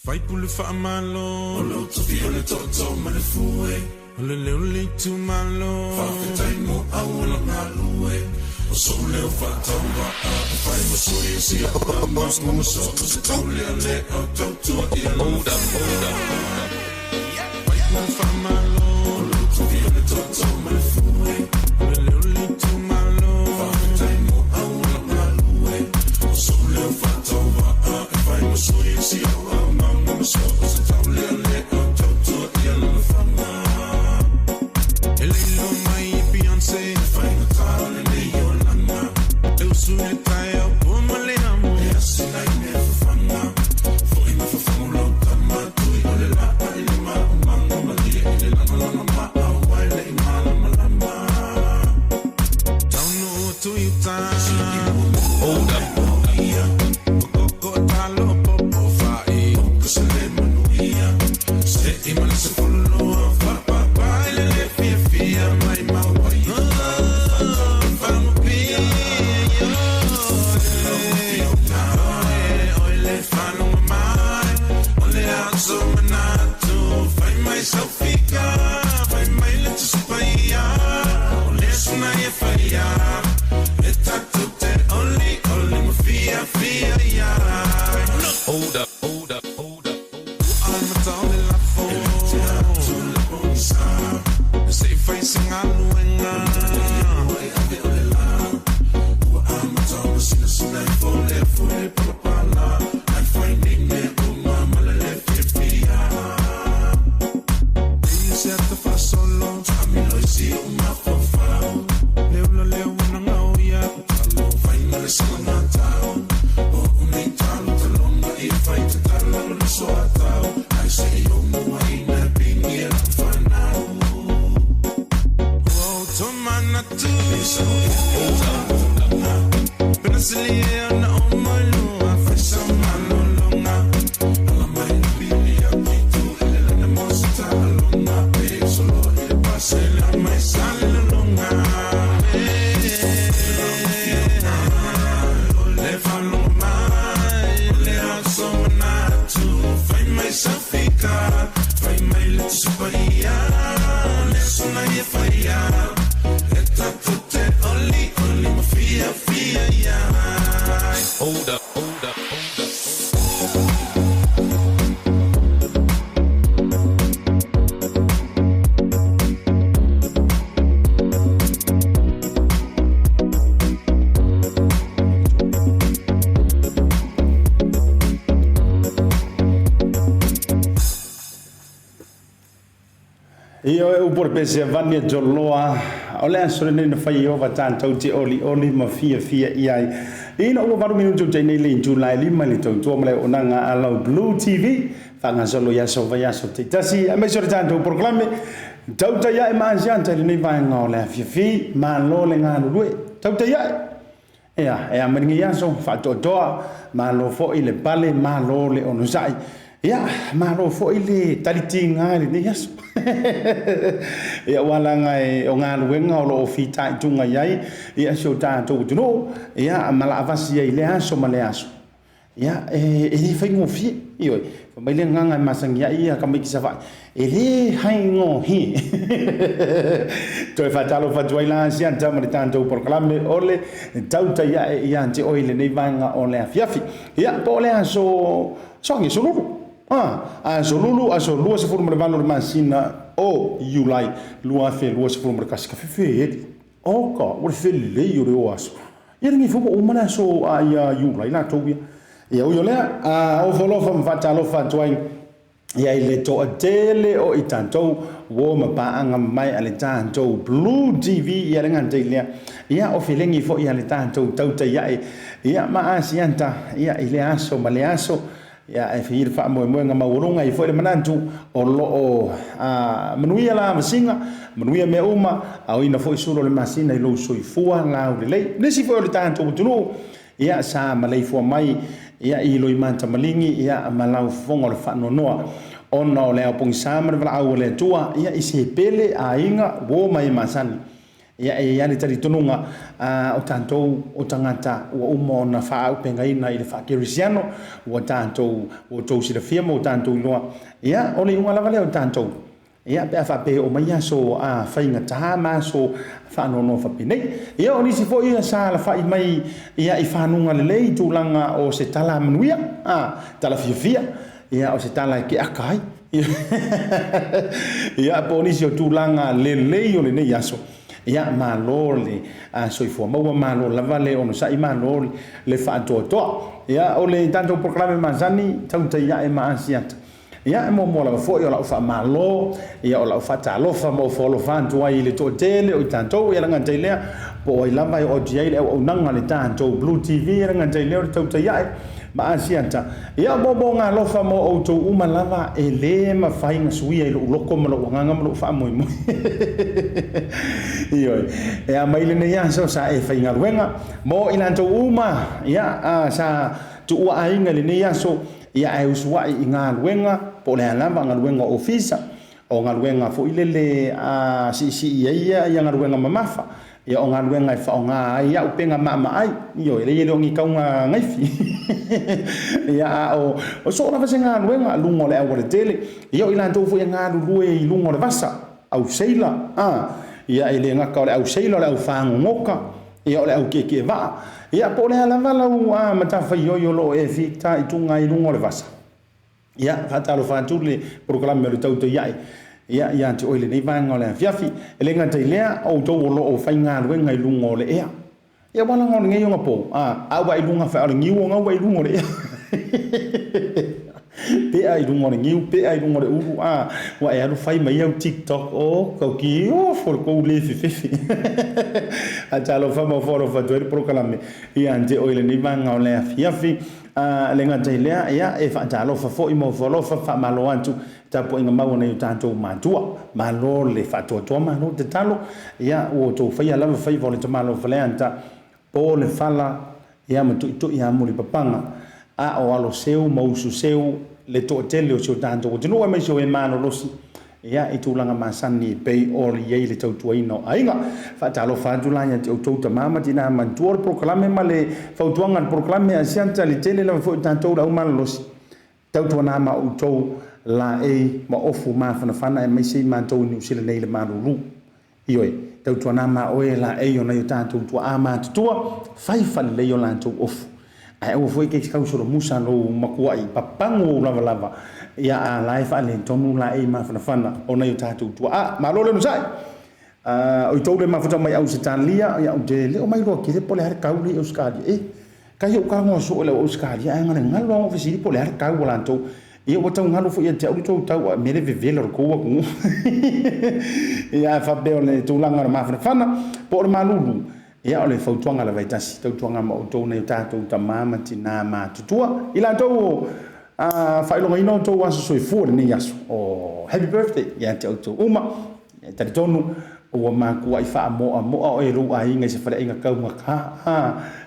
Faipule faamalo. O lou tofi o le tootoo ma le fue. O le leo le itumalo. Faafetai mo auala galue. O sou leo faatauvaa e fai ma sui o si au tama. Ma so o se taulealea o tautua i lona Faipule faamalo. O lou tofi o le tootoo ma le fue. O le leo le itumalo. Faafetai mo auala galue. O sou leo faatauvaa e fai ma sui o si au tama. Ma so o se taulealea o tautua i lona faga. E leilo mai e Beyonce. E faigata o lenei olaga. E usu i le taeao pua ma le amo. E asina i mea fafaga. Foi ma fafagu lau tama. Tui o le laa i le maumaga. Malie i le lagalaga maau ai le i malamalama. Taunuu atu i uta. Hold up. Koko talo popo fai. Ka se le manuia. Se i ma le 12 Fapapa i le le fia fia mai mauai. Fagupia. Oi le faalogoma mai. O le aso manatu. Fai mai sau fika. Fai mai le Tusi Paia. O le aso na e faia. E tatou te oli oli ma fia fia ia. Hold up, hold up, hold up. Ua amata o le lafo. E le te atu le pogisa. Se i fai se galuega. E ave o le la. Ua amata ona sinasina i fo le afu i le palapala. Ai fai nei mea uma ma le le fiafia. E se ata faasolo. Taamilo i si ou mafaufau. Le ula lea ua nagao ia. Talo fai ma le salagatau. O unei talo talonga i fai te talalo le soatau. Ai se i o mua i na pingi e lau whanau. Ua ou tomanatu. Penasili e ona o mai lua. Fai sa malolonga. Ala mai le pili a pitu. Ele lana mo se ta'alonga. Pe solo i le pasela mai sa le lolonga. Le faalogoma mai. O le aso manatu. Fai mai sau fika. Fai mai le Tusi Paia. Le aso na e faia. E tatou te oli oli ma fia fia ia. Hold up, hold up, hold up. Ioe upu o le pese avani e Joloa, o le aso lenei na fai Ieova tatou te olioli ma fiafia i ai. Ina ua 8 minuti o nei le itula e 5 i le tautua ma le auaunaga a lau Blue TV, faagasolo i aso vaiaso taitasi, aemaise o le tatou polokalame, tautai ae ma asiata i lenei vaega o le afiafi, malo le galulue, tautai ae. Ea, e a mai lenei aso, faatoatoa, malo foi le pale, malo le onosai. Ia, malo foi le talitiga i lenei aso. Ia, ua laga e o galuega o lo o fitaituga i ai, ia, si o tatou atunuu, ia, ma laavasi ai i lea aso ma lea aso. Ia, e le faigofie, ioe. Fai mai le agaga e masani ai ia tamaiti Savaii, e le haigōhie. Toe faatalofa atu ai la Asiata ma le tatou polokalame o le tautai ae ia te oe i lenei vaega o le afiafi. Ia, po o le aso, aso agi, aso Lulu. Ah, aso Lulu, aso 28 o le masina o Iulai 2021, ka fefeeli. Oka, ua le felelei o le o aso. Ia lenei foi ua uma le aso a ia Iulai latou ia. Ia ui o lea, a ofo alofa ma faatalofa atu ai ia i le toatele o i tatou ua ma paaga mai a le tatou Blue TV ia le gata i lea. Ia o felegi foi a le tatou tautai ae ia ma Asiata ia i lea aso ma lea aso. Ia, e fai le faamoemoega maualuga ai foi le manatu o lo o manuia la vasiga, manuia mea uma, aoina foi sulu o le masina i lou soifua laulelei. Nisi foi o le tatou atunuu, ia, sa maleifua mai, ia, i Loimatamaligi, ia, ma lau fofoga o le faanoanoa ona o le ao pogisa ma le valaau a le Atua, ia, i se pele, aiga, uo ma e masani. Ia, e i ai lava le talitonuga o tatou o tagata ua uma ona faaaupegaina i le faakerisiano, ua tatou ua outou silafia ma ua tatou iloa, ia, o le iuga lava lea o tatou, ia, pe a faapea e oo mai aso faigata ma aso faanoanoa faapenei. Ia, o nisi foi ia sa alafai mai ia i fanuga lelei i tulaga o se tala manuia, tala fiafia, ia, o se tala e keaka ai. Ia, po o nisi o tulaga lelei o lenei aso, ia, malo le soifua maua, malo lava le onosai, malo le faatoatoa. Ia, o le tatou polokalame masani, tautai ae ma Asiata. Ia, e muamua lava foi o lau faamalo, ia, o lau faatalofa ma ofo alofa atu ai i le toatele o i tatou, ia le gata i lea, po o ai lava e oo atu i ai le auaunaga a le tatou Blue TV, ia le gata i lea o le tautai ae ma Asiata. Ia, o moomooga alofa mo outou uma lava e lē mafai na suia i lou loko ma lou agaga ma lou faamoemoe. Ioe, e a mai lenei aso sa e faigaluega mo i latou uma, ia, sa tuua aiga i lenei aso, ia, ae usuai i galuega, po o le a lava galuega ofisa, o galuega foi lele a siisii ai ia galuega mamafa, ia, o galuega e faaaoga ai au pega maamaai, ioe, leai e le o ni tauga gaifi. Ia, a o soo lava se galuega luga o le aualatele, ia, o i latou foi e galulue i luga o le vasa, au seila, a, ia, e le gata o le au seila, o le au fāgogoka, ia, o le au tietie vaa, ia, po o le a lava lau matafaioi o lo o e fitaituga ai i luga o le vasa. Ia, faatalofa atu le polokalame o le tautai ae, ia, ia te oe i lenei vaega o le afiafi. E le gata i lea, o outou o lo o faigaluega i luga o le ea. Ia, ua laga o lenei ona po, a, a ua i luga o le niu, ona ua i luga o le ea. Pea i luga o le niu, pea i luga o le ulu, a, ua e alu fai mai au TikTok, o, kau ki, o, fo le kou le fefefe. Faatalofa ma ofo alofa atu ai le polokalame ia te oe i lenei vaega o le afiafi. A le gata i lea, ia, e faatalofa foi ma ofo alofa, faamalo atu tapuaiga mau a nai o tatou matua. Malo le faatoatoa, malo tatalo, ia, ua outou faia lava faiva o le tamaloa Faleata, po le fala, ia, ma tuitui amulipapaga, a o alo seu ma usu seu le toatele o si o tatou atunuu aemaise o e malolosi, ia, i tulaga masani e pei o i ai le tautuaina o aiga. Faatalofa atu la ia te outou tama ma tinā matutua o le polokalame ma le fautuaga a le polokalame Asiata le tele lava foi o tatou le au malolosi, tautuana ma outou laei ma ofu mafanafana aemaise i matou i Niu Sila nei i le malulu. Ioe, tautuana ma oe laei o nai o tatou tuaa matutua, fai faalelei o latou ofu. Ae aua foi ke kau solomusa lou makuaʻi papago ou lavalava, ia a la e faaletonu laei mafanafana o nai o tatou tuaa. Malo le onosai! O i tou le mafuta mai Ausetalia, ia ou te le o mailoa tele po o le a le kau lea i Ausetalia. E, kai ou tago soo i lau Ausetalia ae galegalo lava ou fesili po o le a le kau a latou. Ia ua tau galo foi ia te au le tou tau a mea le vevela o le tou atunuu. Ia ae faapea o le tulaga o le mafanafana po o le malulu, ia o le fautuaga lava e tasi, tautuaga ma outou nai o tatou tama ma tinā matutua. I latou o faailogaina outou aso soifua i lenei aso, o happy birthday ia te outou uma. E talitonu ua matuai faamoamoa oe e lou aiga i se faleaiga taugata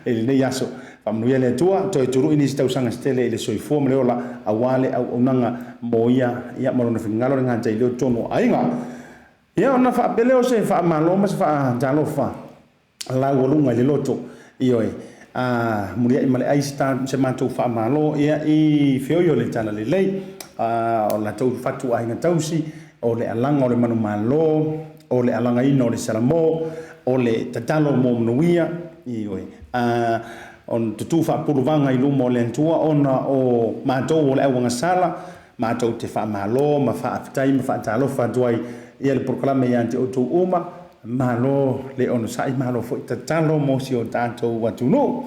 i lenei aso. Faamanuia le Atua, toe tului nisi tausaga se tele i le soifua ma le ola aua le auaunaga mo ia, ia ma lona finagalo le gata i lea o totonu o aiga. Ia ona faapea lea o se faamalo ma se faatalofa laualuga i le loto, ioe, a muliai ma le ai se matou faamalo, ia, i feoi o le Talalelei, o latou fatu aiga tausi, o le alaga o le manumalo, o le alagaina o le Salamo, o le tatalo mo manuia, ioe, a o tutu faapuluvaga i luma o le Atua ona o matou o le auagasala, matou te faamalo ma faafetai ma faatalofa atu ai ia le polokalame ia te outou uma. Malo le onosai, malo foi tatalo mo si o tatou atunuu.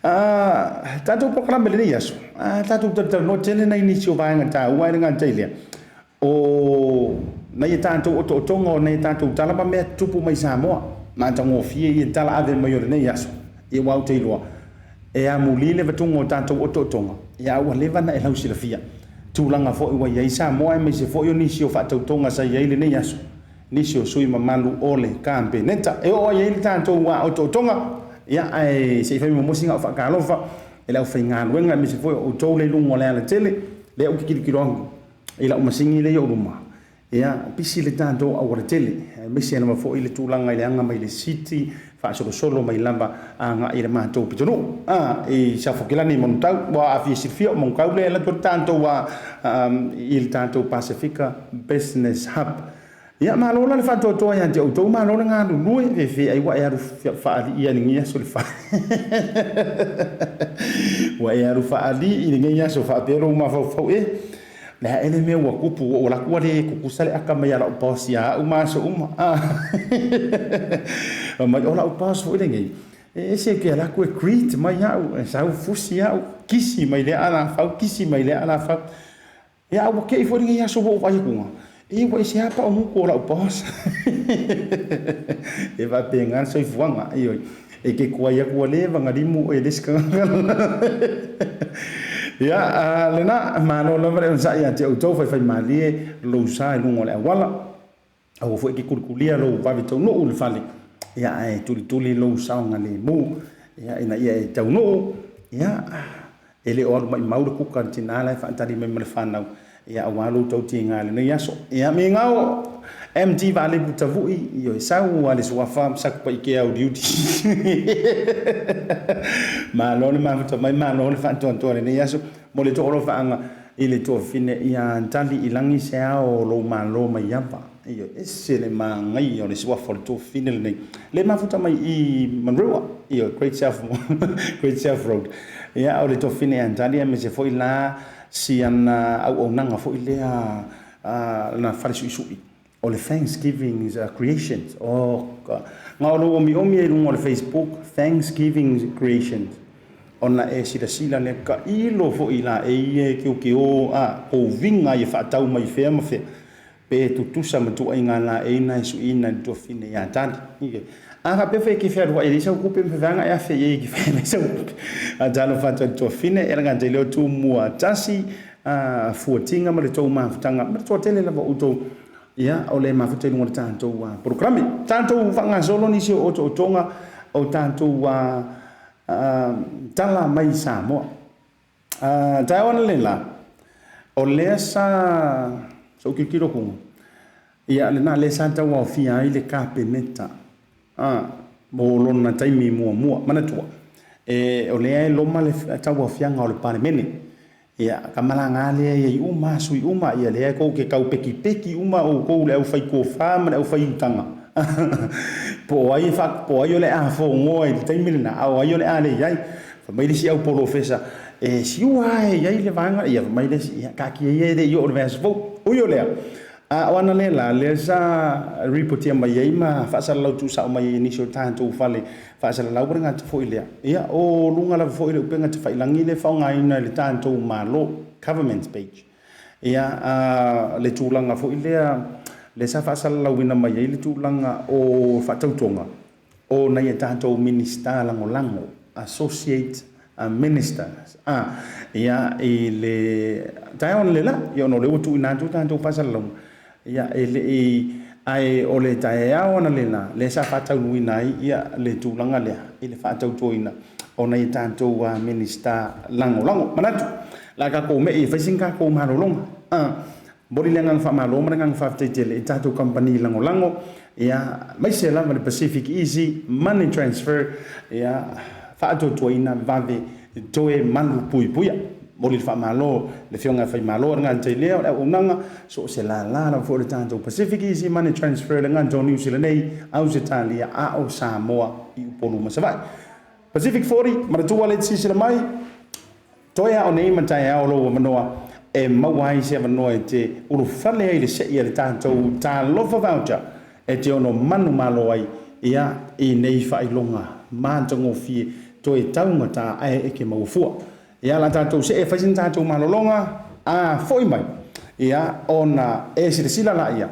Tatou polokalame lenei aso, tatou talatalanoa tele nai nisi o vaega taua e le gata i lea, o nai a tatou otootoga, o nai a tatou tala ma mea tutupu mai Samoa. Matagofie ia tala ave mai o lenei aso, ia ua ou te iloa, e amuli le vatuga o tatou otootoga, ia a ua leva ona e lausilafia tulaga foi ua i ai Samoa, aemaise foi o nisi o faatautoga sa i ai lenei aso, nisi o sui mamalu o le Kapeneta. E oo ai ai le tatou otootoga, ia, ae se i fai muamua sina au faatalofa i le aufaigaluega, aemaise foi o outou le i luga o le alatele, lea ou te tilotilo atu i lau masini lea i ou luma. Ia, pisi le tatou aualatele, aemaise lava foi le tulaga i le aga mai le city, faasolosolo mai lava agai i le matou pitonuu i Safogelani i Manutau. Ua aafia silafia o Manutau lea e alu atu ai le tatou i le tatou Pasefika Business Hub. Ia, malo la le faatoatoa ia te outou, malo le galulue, fefe ai ua e alu faalii i lenei aso i le fale. Ua e alu faalii i lenei aso faapea lou mafaufau e. Le a ea le mea ua tupu, ua ou alu atu ua le tutusa le ata mai a lau boss ia au ma aso uma. Fai mai, o lau boss foi lenei, e ese ke alu atu e greet mai au, e sau fusi au, kisi mai lea alafau, kisi mai lea alafau. Ia, a ua te i foi lenei aso ua ou vaai atu, e ua ese lava pau gutu o lau boss. E faapena le soifuaga, ioe. E te tuai atu ua leva ona limu oe e le isi tagata. Ia, lena, malo lava le onosai ia te outou faifaimalie lou sa i luga o le auala. Aua foi e te kulikulia lou vave taunuu i le fale, ia, ae tulituli lou saogalemu, ia, ina ia e taunuu, ia, e le o alu maimau le kuka a le tina la e faatali mai ma le fanau, ia, aua lou tautiga i lenei aso. Ia, migao MD Vaalepu Tavui, ioe, sau lava le suafa ma Satupaitea uliuli. Malo le mafuta mai, malo le faatoatoa i lenei aso. Mo le toalofaaga i le tuafafine ia tali i lagi se ao o lou malo mai ava. Ioe, ese le manaia o le suafa o le tuafafine lenei. Le mafuta mai i Manurewa, ioe, Great South, Great South Road. Ia, o le tuafafine ia tali aemaise foi la si ana auaunaga foi lea lana falesuisui o le Thanksgiving Creations. O, na o lou omiomi ai i luga o le Facebook, Thanksgiving Creations, ona e silasila lea, tailo foi la e ia e keokeo a kou viga ia faatau mai fea ma fea, pe tutusa ma tuuaiga laei na e suiina i le tuafafine ia Tali. A faapea foi e te fealuai e leai sau tupe ma fevaga e afe i ai e te fai mai sau tupe. A talofa atu ai i le tuafafine, e laga te leo tumua tasi a fuatiga ma le tou mafutaga ma le toatele lava o outou, ia, o le mafuta i luga o le tatou polokalame. Tatou faagasolo nisi o otootoga o tatou tala mai Samoa. Taeao analeila, o lea sa ou tilotilo atu, ia lena lea sa tauaofia ai le Kapeneta mo lona taimi muamua. Manatua, o lea e loma le tauaofiaga o le Palemene. Ia, ka malaga lea e i ai uma lava sui uma, ia lea tou te tau pekipeki uma outou le aufai tofa ma le aufai utaga, po o ai po o ai o le a fogoa i le taimi lena, a o ai o le a le i ai. Fai mai le isi au polofesa, e siua lava e i ai le vaega, ia fai mai le isi, ia taatia ia e le i oo i le vaiaso fou. Ui o lea, a o analeila lea sa ripotia mai ai ma faasalalau tuusao mai ai e nisi o tatou fale faasalalau ma le gata foi lea, ia o luga lava foi o le upega tafailagi lea e faaaogaina e le tatou Malo, government page, ia a le tulaga foi lea lea sa faasalalauina mai ai le tulaga o faatautoga o nai a tatou Minisita Lagolago, Associate Ministers, a ia i le taeao analeila, ia ona o lea ua tuuina atu tatou faasalalauga, ia e le i, ae o le taeao analeila lea sa faataunuuina ai ia le tulaga lea i le faatautoina o nai a tatou Minisita Lagolago. Manatu, o le a tatou me'i e fai sina tatou malologa. Momoli le agaga faamalo ma le agaga faafetai tele i tatou kamupani lagolago, ia, aemaise lava le Pacific Easy Money Transfer, ia, faatuatuaina vave toe malupuipuia. Momoli le faamalo i le Afioga ia Faimalo i le gata i lea o le auaunaga, so o se lala lava foi o le tatou Pacific Easy Money Transfer i le gata o Niu Sila nei, Ausetalia a o Samoa i Upolu ma Savaii. Pacific 40, manatua le silasila mai. Toe ao nei ma taeao lou avanoa e maua ai se avanoa e te ulufale ai le se'i a le tatou Talofa Voucher e te ono manumalo ai ia i nei faailoga matagofie toe taugata ae e ke maua fua. Ia la tatou se'e e fai sina tatou malologa a fo'i mai ia ona e silasila laia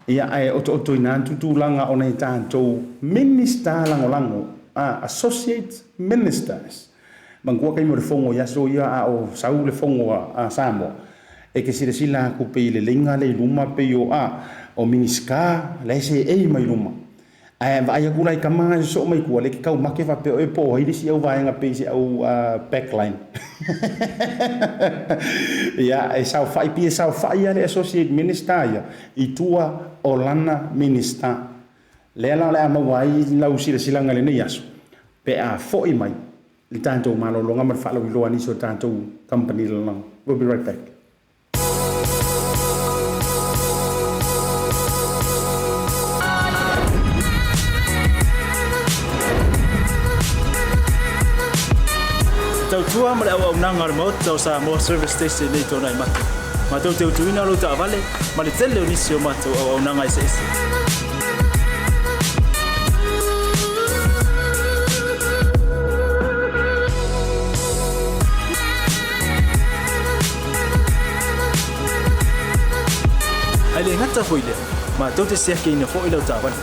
ia ae otootoina atu tulaga o nai tatou Minista Lagolago a Associate Ministers. Manatua taimi o le fono i aso ia a o sau le fono a Samoa, e te silasila atu pei i le leiga lea i luma pei o a o Minisita la e seei mai luma. Ae vaai atu la i tama na e sosoo mai tua, lea e te taumate faapea oe po o ai le isi au vaega pei se au backline. Ia, e saofai, pei e saofai lava le Associate Minister ia i tua o lana Minisita. Lea la o le a maua ai lau silasilaga i lenei aso pe a foi mai le tatou malologa ma le faalauiloa a nisi o tatou kamupani lalolagi. We'll be right back. Te tautua ma le auaunaga a le Maota o Samoa Service Station nei Tonai Mate. Matou te utuina lou taavale ma le tele o nisi o matou auaunaga eseese. Ae le gata foi i lea, matou te siakiina foi lau taavale.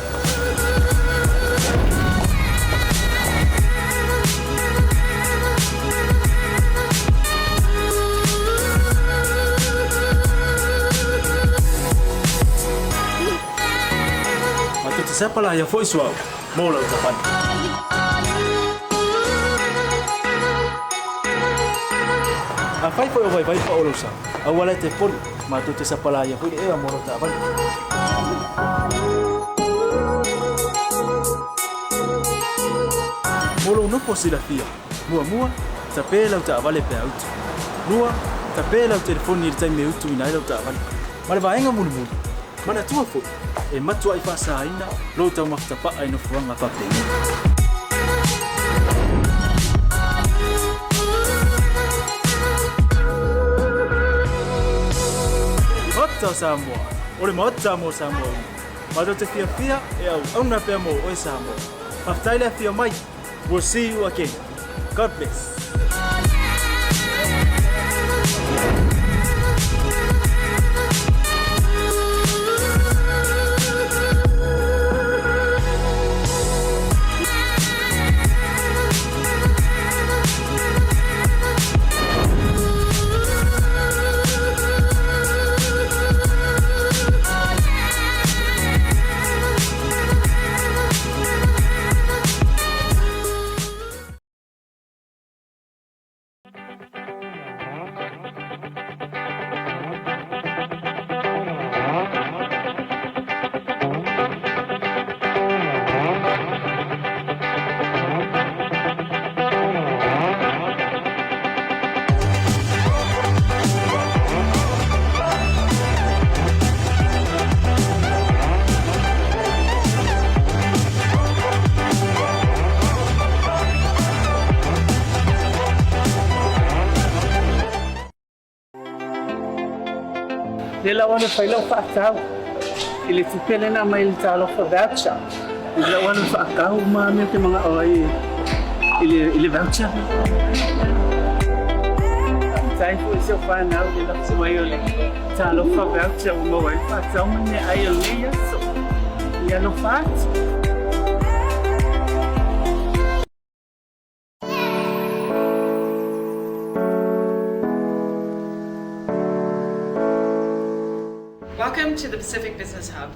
Matou te sapalaia foi suauu mo lau taavale. Afai foi o vaivai pao lou sa, aua la e te poli, matou te sapalaia foi le ea mo lau taavale. Mo lou nofo silafia, muamua, tape lau taavale pe a utu. Lua, tape lau telefoni i le taimi e utuina ai lau taavale. Ma le vaega mulimuli, manatua foi, e matuai faasaina lou taumafa tapaa i nofoaga faapenei. Maota o Samoa, o le Maota mo Samoa uma. Matou te fiafia e auauna pea mo oe Samoa. Faafetai le afio mai. We'll see you again. God bless. Lea la ua alu e fai lau faatau i le tupe lea na aumai i le Talofa Voucher. Lea la ua alu e faatau uma mea ou te manao ai i le, i le voucher. Faafetai foi i si ou fanau i le lafo mai o le Talofa Voucher ua maua ai le faatau ma le meaai o lenei aso. Ia alofa atu. Welcome to the Pacific Business Hub.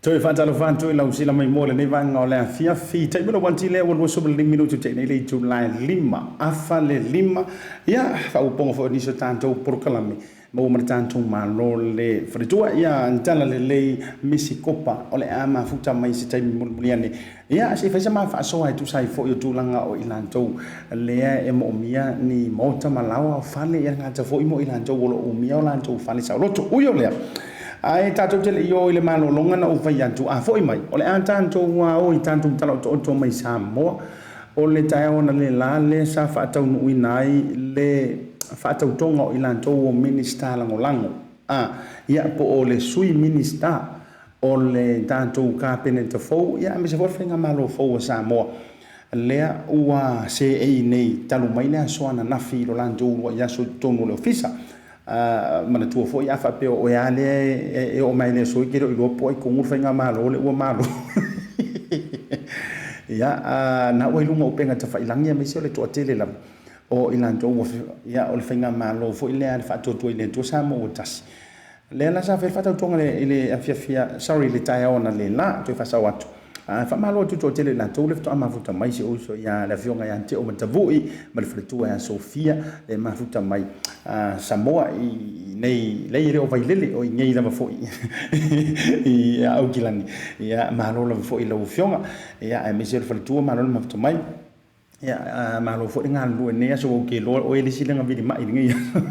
Toe faatalofa atu i lau sila mai mo lenei vaega o le afiafi. Taimi lau wanti lea ua 25 minuti te nei le itula e 5:45. Ia, faaopoopoga foi o nisi o tatou polokalame maua ma le tatou Malo le faletua. Ia, tala lelei Misi Kopa o le a mafuta mai se taimi mulimuli ane. Ia, se i fai sa ma faasoa e tusa ai foi o tulaga o i latou lea e moomia ni maota ma laoa o fale, ia gata foi mo i latou o lo o umia o latou fale saoloto. Ui o lea, ae tatou te le i o i le malologa na ou fai atu, a foi mai, o le a tatou o i tatou tala otooto mai Samoa. O le taeao analeila lea sa faataunuuina ai le faatautoga o i latou o Minisita Lagolago, a, ia po o le Sui Minisita o le tatou Kapeneta fou, ia aemaise foi le faigamalo fou a Samoa lea ua seei nei talu mai le aso ananafi i lo latou uluai aso i totonu o le ofisa. Manatua foi a faapea o oe lava lea e oo mai le aso e te le o iloa po o ai tonu le faigamalo lea ua malo. Ia, na ua i luga o upega tafailagi aemaise o le toatele lava o i latou ua, ia, o le faigamalo foi lea a le Faatuatua i le Atua Samoa ua tasi. Lea la sa fai le faatautoga i le afiafi, sorry, i le taeao analeila, toe faasao atu. Faamalo atu toatele i latou le faatoa mafuta mai si ou uso ia le afioga ia Teo Matavui ma le faletua ia Sofia le mafuta mai Samoa i nei, leai e le o Vailele, o i nei lava foi i Aukilani. Ia, malo lava foi i lau afioga, ia, aemaise o le faletua, malo le mafuta mai. Ia, malo foi le galulue i lenei aso, ua ou ke iloa o oe le isi lea na vili mai i lenei aso.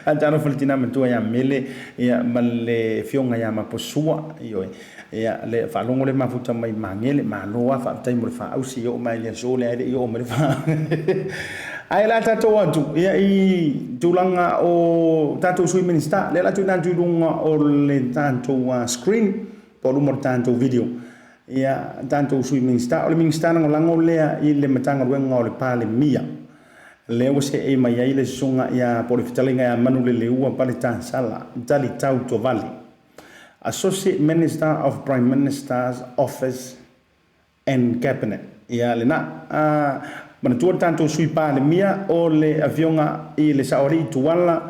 Ae talofa i le tina matua ia Mele, ia, ma le afioga ia Maposua, ioe. Ia, le faalogo le mafuta mai Magele, malo lava, faafetai mo le faausi, e oo mai i le aso lea e le i oo mai le fa. Ae o le a tatou atu, ia, i tulaga o tatou Sui Minisita, lea o le a tuuina atu i luga o le tatou screen, po o luma o le tatou video. Ia, tatou Sui Minisita. O le Minisita Lagolago lea i le Matagaluega o le Palemia, lea ua seei mai ai le susuga ia, po o le fetalaiga ia Manuleleua Paletasala Talitau Tovale, Associate Minister of Prime Minister's Office and Cabinet. Ia, lena. Manatua le tatou Sui Palemia o le Afioga i le Saoalii Tuala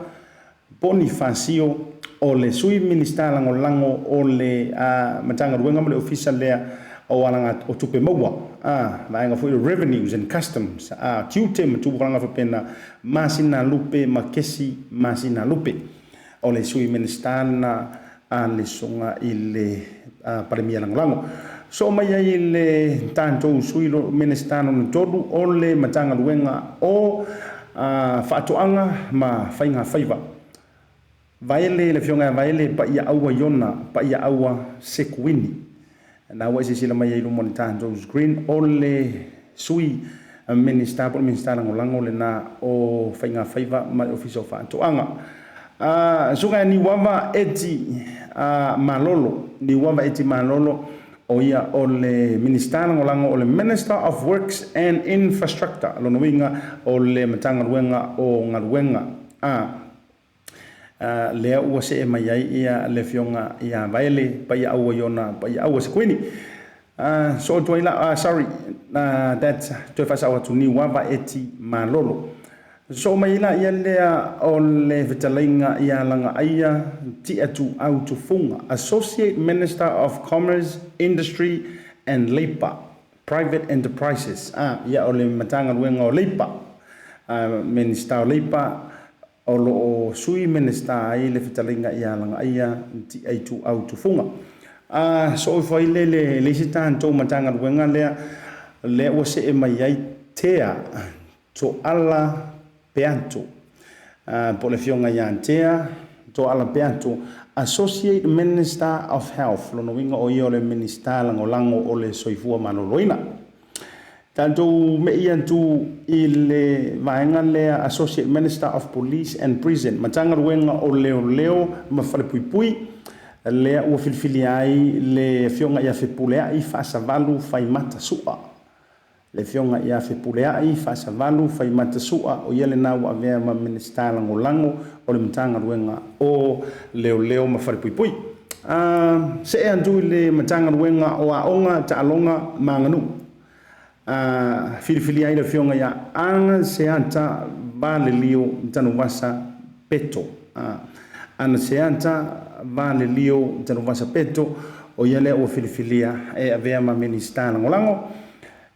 Ponifasio, o le Sui Minisita Lagolago o le Matagaluega ma le Ofisa lea o Alaga o Tupe Maua, vaega foi o Revenues and Customs, tiute ma tulaga faapena, masina lupe ma kesi masina lupe. O le Sui Minisita lena a le Susuga i le Palemia Lagolago. Soo mai ai le tatou Sui Minisita lona tolu o le Matagaluega o Faatoaga ma Faiga Faiva. Vaele le afioga ia Vaele Paiaaua Iona Paiaaua Sekuini. Na ua e silasila mai ai i luma o le tatou screen, o le Sui Minisita po o le Minisita Lagolago lena o Faiga Faiva ma le Ofisa o Faatoaga. Susuga ia Niuava Eti Malolo, Niuava Eti Malolo, o ia o le Minisita Lagolago o le Minister of Works and Infrastructure, lona uiga o le Matagaluega o Galuega. Lea ua see mai ai ia le afioga ia Vaele Paiaaua Iona Paiaaua Sekuini. So atu ai la, sorry, that toe faasao atu Niuava Eti Malolo. So mai ai la ia lea o le fetalaiga ia Lagaaia Tiatuau Tufuga, Associate Minister of Commerce, Industry and Labour, Private Enterprises. Ia o le Matagaluega o Leipa, Minista o Leipa, o lo o Sui Minisita ai le fetalaiga ia Lagaaia Tiaituau Tufuga. So ifo ai le le isi tatou Matagaluega lea, lea ua see mai ai Tea Toala Peato, po o le afioga ia Tea Toala Peato, Associate Minister of Health, lona uiga o ia o le Minisita Lagolago o le Soifua Maloloina. Tatou mei atu i le vaega lea Associate Minister of Police and Prison, Matagaluega o Leoleo ma Falepuipui, lea ua filifilia ai le afioga ia Fepuleai Faasavalu Faimata Sua. Le afioga ia Fepuleai Faasavalu Faimata Sua, o ia lena ua avea ma Minisita Lagolago o le Matagaluega o Leoleo ma Falepuipui. See atu i le Matagaluega o Aoga, Taaloga ma Aganuu. Filifilia ai le afioga ia Agaseata Valelio Tanuvasa Peto. Agaseata Valelio Tanuvasa Peto, o ia lea ua filifilia e avea ma Minisita Lagolago.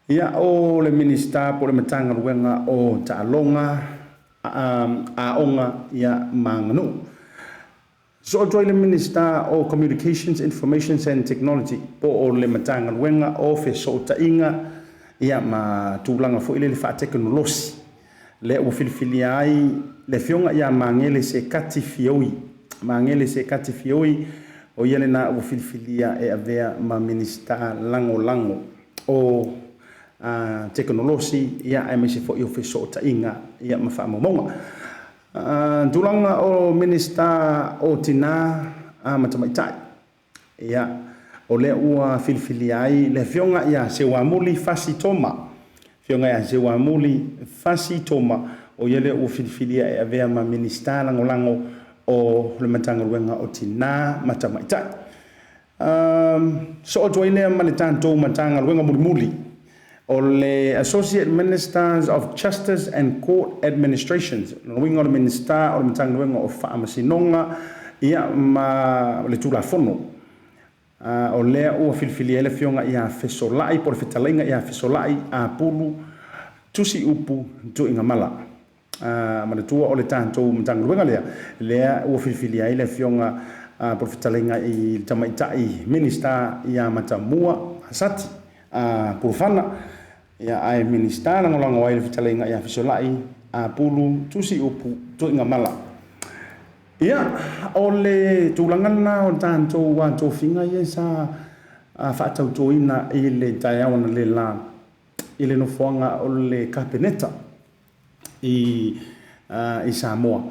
Ia, o le Minisita po o le Matagaluega o Taaloga, Aoga ia ma Aganuu. Soo atu ai le Minisita o Communications, Informations and Technology po o le Matagaluega o Fesootaiga ia ma tulaga foi lele faatekonolosi, lea ua filifilia ai le Afioga ia Magele Sekati Fioi. Magele Sekati Fioi, o ia lena ua filifilia e avea ma Minisita Lagolago o Tekonolosi ia aemaise foi o Fesootaiga ia ma Faamaumauga. Tulaga o Minisita o Tinā ma Tamaitai, ia, o lea ua filifilia ai le Afioga ia Seuamuli Fasi Toma. Afioga ia Seuamuli Fasi Toma, o ia lea ua filifilia e avea ma Minisita Lagolago o le Matagaluega o Tinā ma Tamaitai. Soo atu ai lea ma le tatou Matagaluega mulimuli, o le Associate Ministers of Justice and Court Administrations, lona uiga o le Minisita o le Matagaluega o Faamasinoga ia ma le Tulafono. O lea ua filifilia ai le Afioga ia Fesolai po o le Fetalaiga ia Fesolai Apulu Tusiupu Tuigamala. Manatua o le tatou Matagaluega lea, lea ua filifilia ai le Afioga po o le Fetalaiga i le Tamaitai Minisita ia Matamua Sati Pulufana, ia, ae Minisita Lagolago ai le Fetalaiga ia Fesolai Apulu Tusiupu Tuigamala. Ia, o le tulaga lena o tatou tofiga ia sa faatautoina i le taeao analeila i le nofoaga o le Kapeneta i Samoa.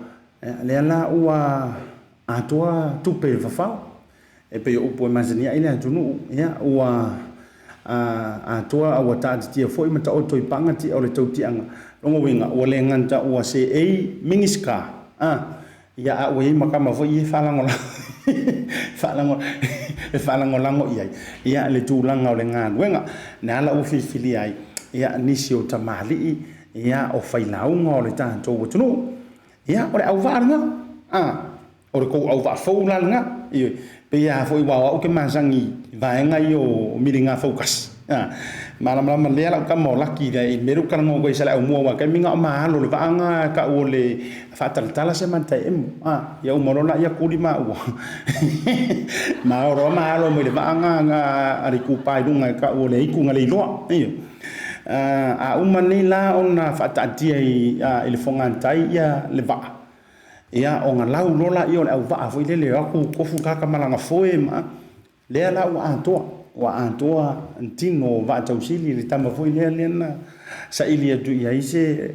Lea la ua atoa tupe i le fafao, e pei o upu e masani ai le atunuu, ia, ua atoa ua taatitia foi ma taoto i paga tia o le tautiaga. Lona uiga, ua le gata ua seei Minisita, ia, a ua i ai ma tama foi ia e faalagolago i ai ia le tulaga o le galuega. Na ala ua filifilia ai ia nisi o tamalii ia o failauga o le tatou atunuu. Ia, o le auvaa lena. O le tou auvaa fou la lena. Ioe, pei lava foi aua o au ou te masani i vaega ia o miliga fautasi. Malamalama lelei lava lau tama o Laki i le mea lea ou te talanoa atu ai sa le aumua aua o le taimi lena o maalo i le vaa lena e tau o le faatalatala se mata e emo. Ia uma loa lea tuli maua. Ma maalo mai le vaa lena a le itupa i luga e tau o le aitu na leiloa. Ioe. A uma nei la ona faataatia i le fogatai ia le vaa, ia ona lau loa laia o le auvaa foi lele e o atu tofu tagata ma lana foe ma lea la ua atoa, ua atoa tino o vaatausili le tama foi lea lea na saili atu i ai se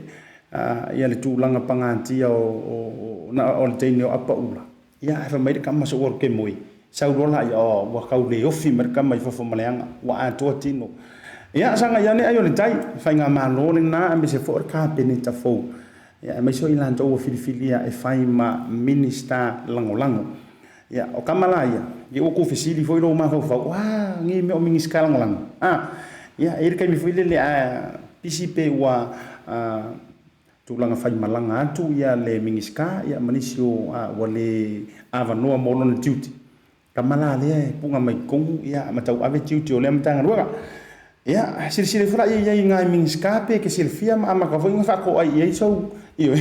ia le tulaga pagatia o le teine o Apaula. Ia ae fai mai le tama sou alu ke moe, sau loa laia, oh, ua tau le ofi mai le tama i fafo ma leaga, ua atoa tino. Ia sagai ane ai o le tai, faigamalo lena aemaise foi o le Kapeneta fou. Ia aemaise o i latou ua filifilia e fai ma Minisita Lagolago. Ia o tama la ia, ia ua tuufesili foi lou mafaufau, a nei mea o Minisita Lagolago. Ia e i ai le taimi foi lele a pisi pe ua tulaga faimalaga atu ia le Minisita ia ma nisi o ua le avanoa mo lona tiute. Tama la lea e puna mai totonu ia ma tauave tiute o lea Matagaluega. Ia, silasila ifo la i ai i nai Minisita pe ke silafia ma amata foi ona faatoai i ai sau, ioe,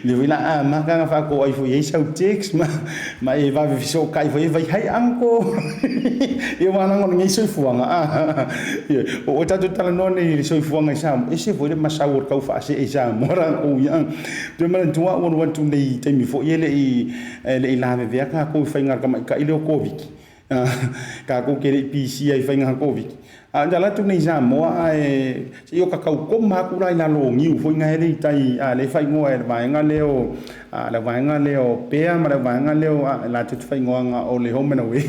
lea foi la amata ona faatoai foi i ai sau text ma e vave fesootai foi i ai, vai hi uncle. Ia aua leaga o lenei soifuaga, ioe, o oe tatou talanoa nei i le soifuaga i Samoa, ese foi le masau o le tau faasee i Samoa latou ia. Ou te manatua au alu atu nei i taimi foi e le i lavevea tatou i faiga tamaitai lea o Koviti. Tatou te le i pisia i faiga Koviti. A o alu atu nei i Samoa ae se i o ta tau koma atu la i lalo o niu foi na ele i tai, a lea e faaigoa e le vaega lea o le vaega lea o Pea ma le vaega lea o latou te faaigoaina o le Home and Away.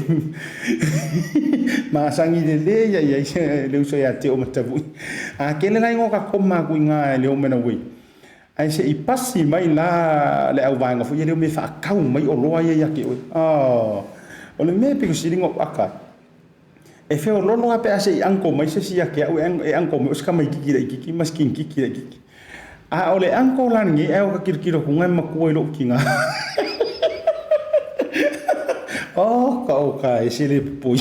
Masani lelei ia i ai le uso ia Teo Matavu'i. A tele la ina o ta koma atu i ina i le Home and Away, ae se i pasi mai la le auvaega foi lea o mea e faatau mai oloa ia ia te oe. O le mea e pito sili ona ou aka ai, e feololo lava pe a se i uncle mai se isi ia te au e uncle mai o se tamaititi laitiiti ma se kinititi laitiiti. A o le uncle la lenei ae o ta tilotilo atu e matua i lou tina. Oh ka o ka e se le pupui.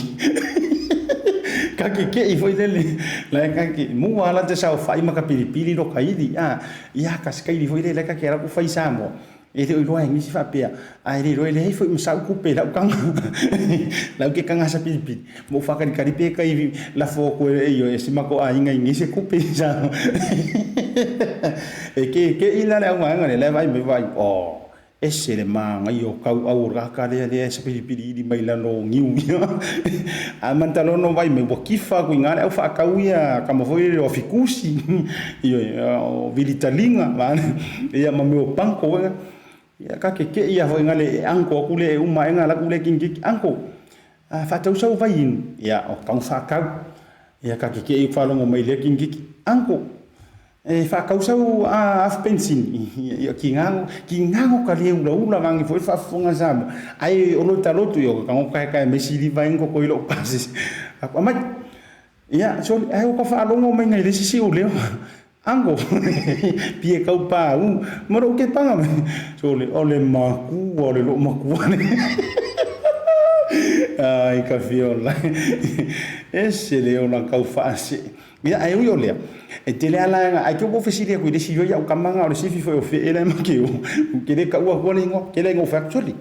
Ka ke ke i foi lele. La ka ke mu ala te sau fai ma ka pilipili lo ka ili. Ah, ia ka skai foi lele ka ke ala ku fai Samoa. E le o iloa e nisi faapea, ae le iloa e leai foi ma sau kupe i lau kaga. Lau ke kaga sa pilipili. Ma ou faakalikali pe kai lafo aku e ioe e si makou aiga i nisi kupe i Samoa. E ke ke i la le auvaega lea, la e vaai mai vaai, oh, ese le magaia o kauau o le kaka lea lea e sapilipili ili mai lalo o niu ia. A mantalono vai mai ua kifa aku i gā le au faakau ia kama foi lele o Afikusi, ioe, o Vilitaliga, vaeane, ia ma mea o panko foi. Ia ka keke'i ia foi gā le e uncle aku lea e uma ae gā laku lea kikiki, uncle, a faatau sau vai inu, ia o kau faakau. Ia ka keke'i faalogo mai lea kikiki, uncle, E faakausau a afu pensini ia ki gago ki gago ka le ulaula vangi foi faafofoga Samoa ai o lo talotu ia ka ngo kai kai me sili vai ko ko ilo pasi aku amai ia so ai o ka faalogo mai ngai le sisi o leo ango pie kau pa u mo ro ke panga me so le o le maku o le lo maku ne ai ka fiola ese le ona kau faase. Ia, ae ui o lea, e tele lava laega, ae ke ua ou fesili atu i le isi ioe au kamaga o le sifi foi o fe'e la e make o, ke le ka'u akua le igoa, ke le igoa fai atu soli.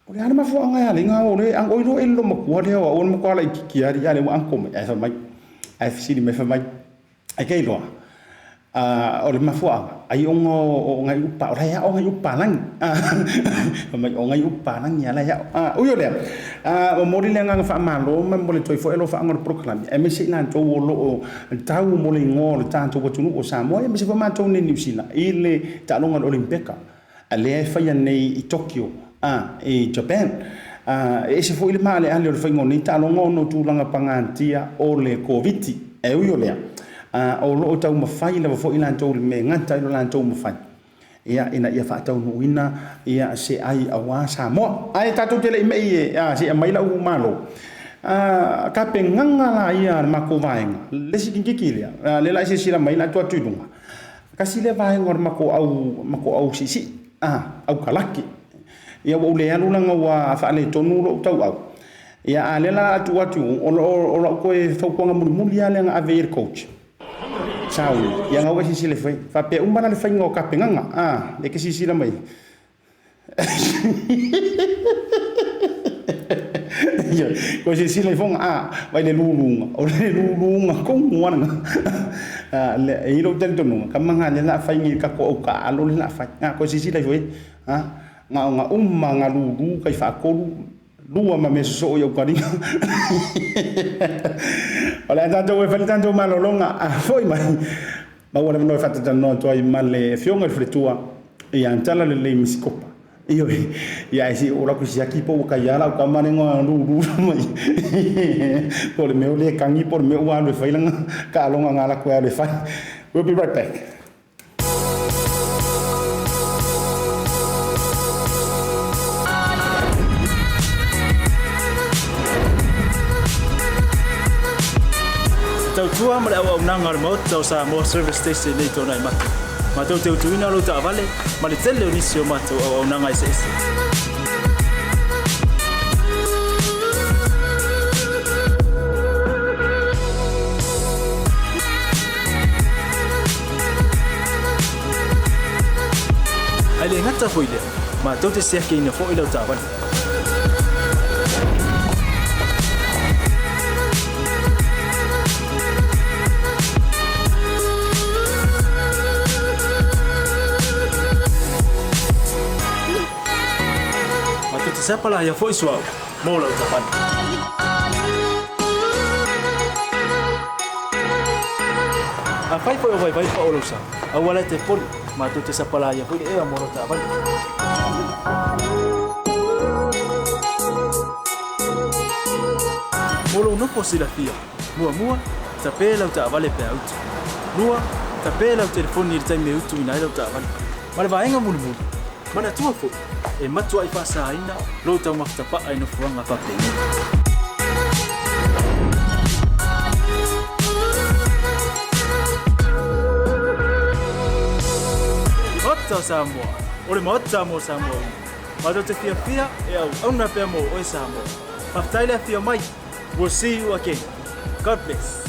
O le a le mafuaaga e ala ai o le oi loa e le lomakua lea o au o le matua laitiiti lava alii a lea ua uncle mai, ae fai mai, ae fesili mai fai mai, e ke iloa, o le mafuaaga, ai ona o ngai upa, o la e ao ngai upa palagi. Fai mai, o ngai upa palagi a la e ao. Ui o lea, momoli le agaga faamalo ma mo le toe foi alofaaga o le polokalame, aemaise i latou o lo o tau mo le igoa o le tatou atunuu o Samoa, aemaise foi matou nei i Niu Sila i le taaloga o le Olimpeka lea e faia nei i Tokyo, i Japan. E ese foi le maaleale o le faiga o nei taaloga ona o tulaga pagatia o le Koviti. Ae ui o lea, o lo o taumafai lava foi latou i le mea e gata ai lo latou mafai, ia, ina ia faataunuuina ia se ai aua Samoa. Ae tatou te le i mei e, a, se i aumai lau malo. A, tapenaga la ia a le matou vaega, le isi kikiki lea, lea la e silasila mai la atu atu i luga, kasi lea vaega o le matou au, matou au siisii, a, au kalake. Ia ua ou le alu leaga ua faaletonu lou tauau. Ia, a lea la a tuu atu, o lau toe fautuaga mulimuli lava lea na ave i ai le coach. Sauni, ia gau e silasila ifo ai. Faapea uma la le faiga o tapenaga, a, lea e te silasila mai. Ioe, koe silasila ifoga, a, vai le luluga, o le luluga tonu lava lena. A, le, e i ai lou talitonuga, tama na lea o le a fai nei i le tatou au taaalo lea o le a fai. A, koe silasila ifo i ai, a, na ona uma na lulu tai faatolu, lua ma mea sosoo i ou taliga. O le a tatou e fai le tatou malologa, a foi mai, maua le avanoa e faatatalanoa atu ai ma le Afioga i le Faletua ia Tala Lelei Misikopa. Ioe, ia ae se i oo atu i siaki po ua kai lava lau tama lea na lulu mai. Po o le mea o lea e kagi po o le mea ua alu e fai lana taaloga na alu atu e alu e fai. We'll be right back. Te tautua ma le auaunaga a le Maota o Samoa Service Station nei tona i mate. Matou te utuina lou taavale ma le tele o nisi o matou auaunaga eseese. Ae le gata foi lea, matou te siakiina foi lau taavale. Matou te sapalaia foi suauu mo lau taavale. Afai foi o vaivai pao lou sa, aua la e te poli, matou te sapalaia foi le ea mo lau taavale. Mo lou nofo silafia, muamua, tape lau taavale pe a utu. Lua, tape lau telefoni i le taimi e utuina ai lau taavale. Ma le vaega mulimuli, manatua foi, e matuai faasaina lou taumafa tapa'a i nofoaga faapenei. Maota o Samoa, o le Maota mo Samoa uma. Matou te fiafia e auauna pea mo oe Samoa. Faafetai le afio mai. We'll see you again. God bless.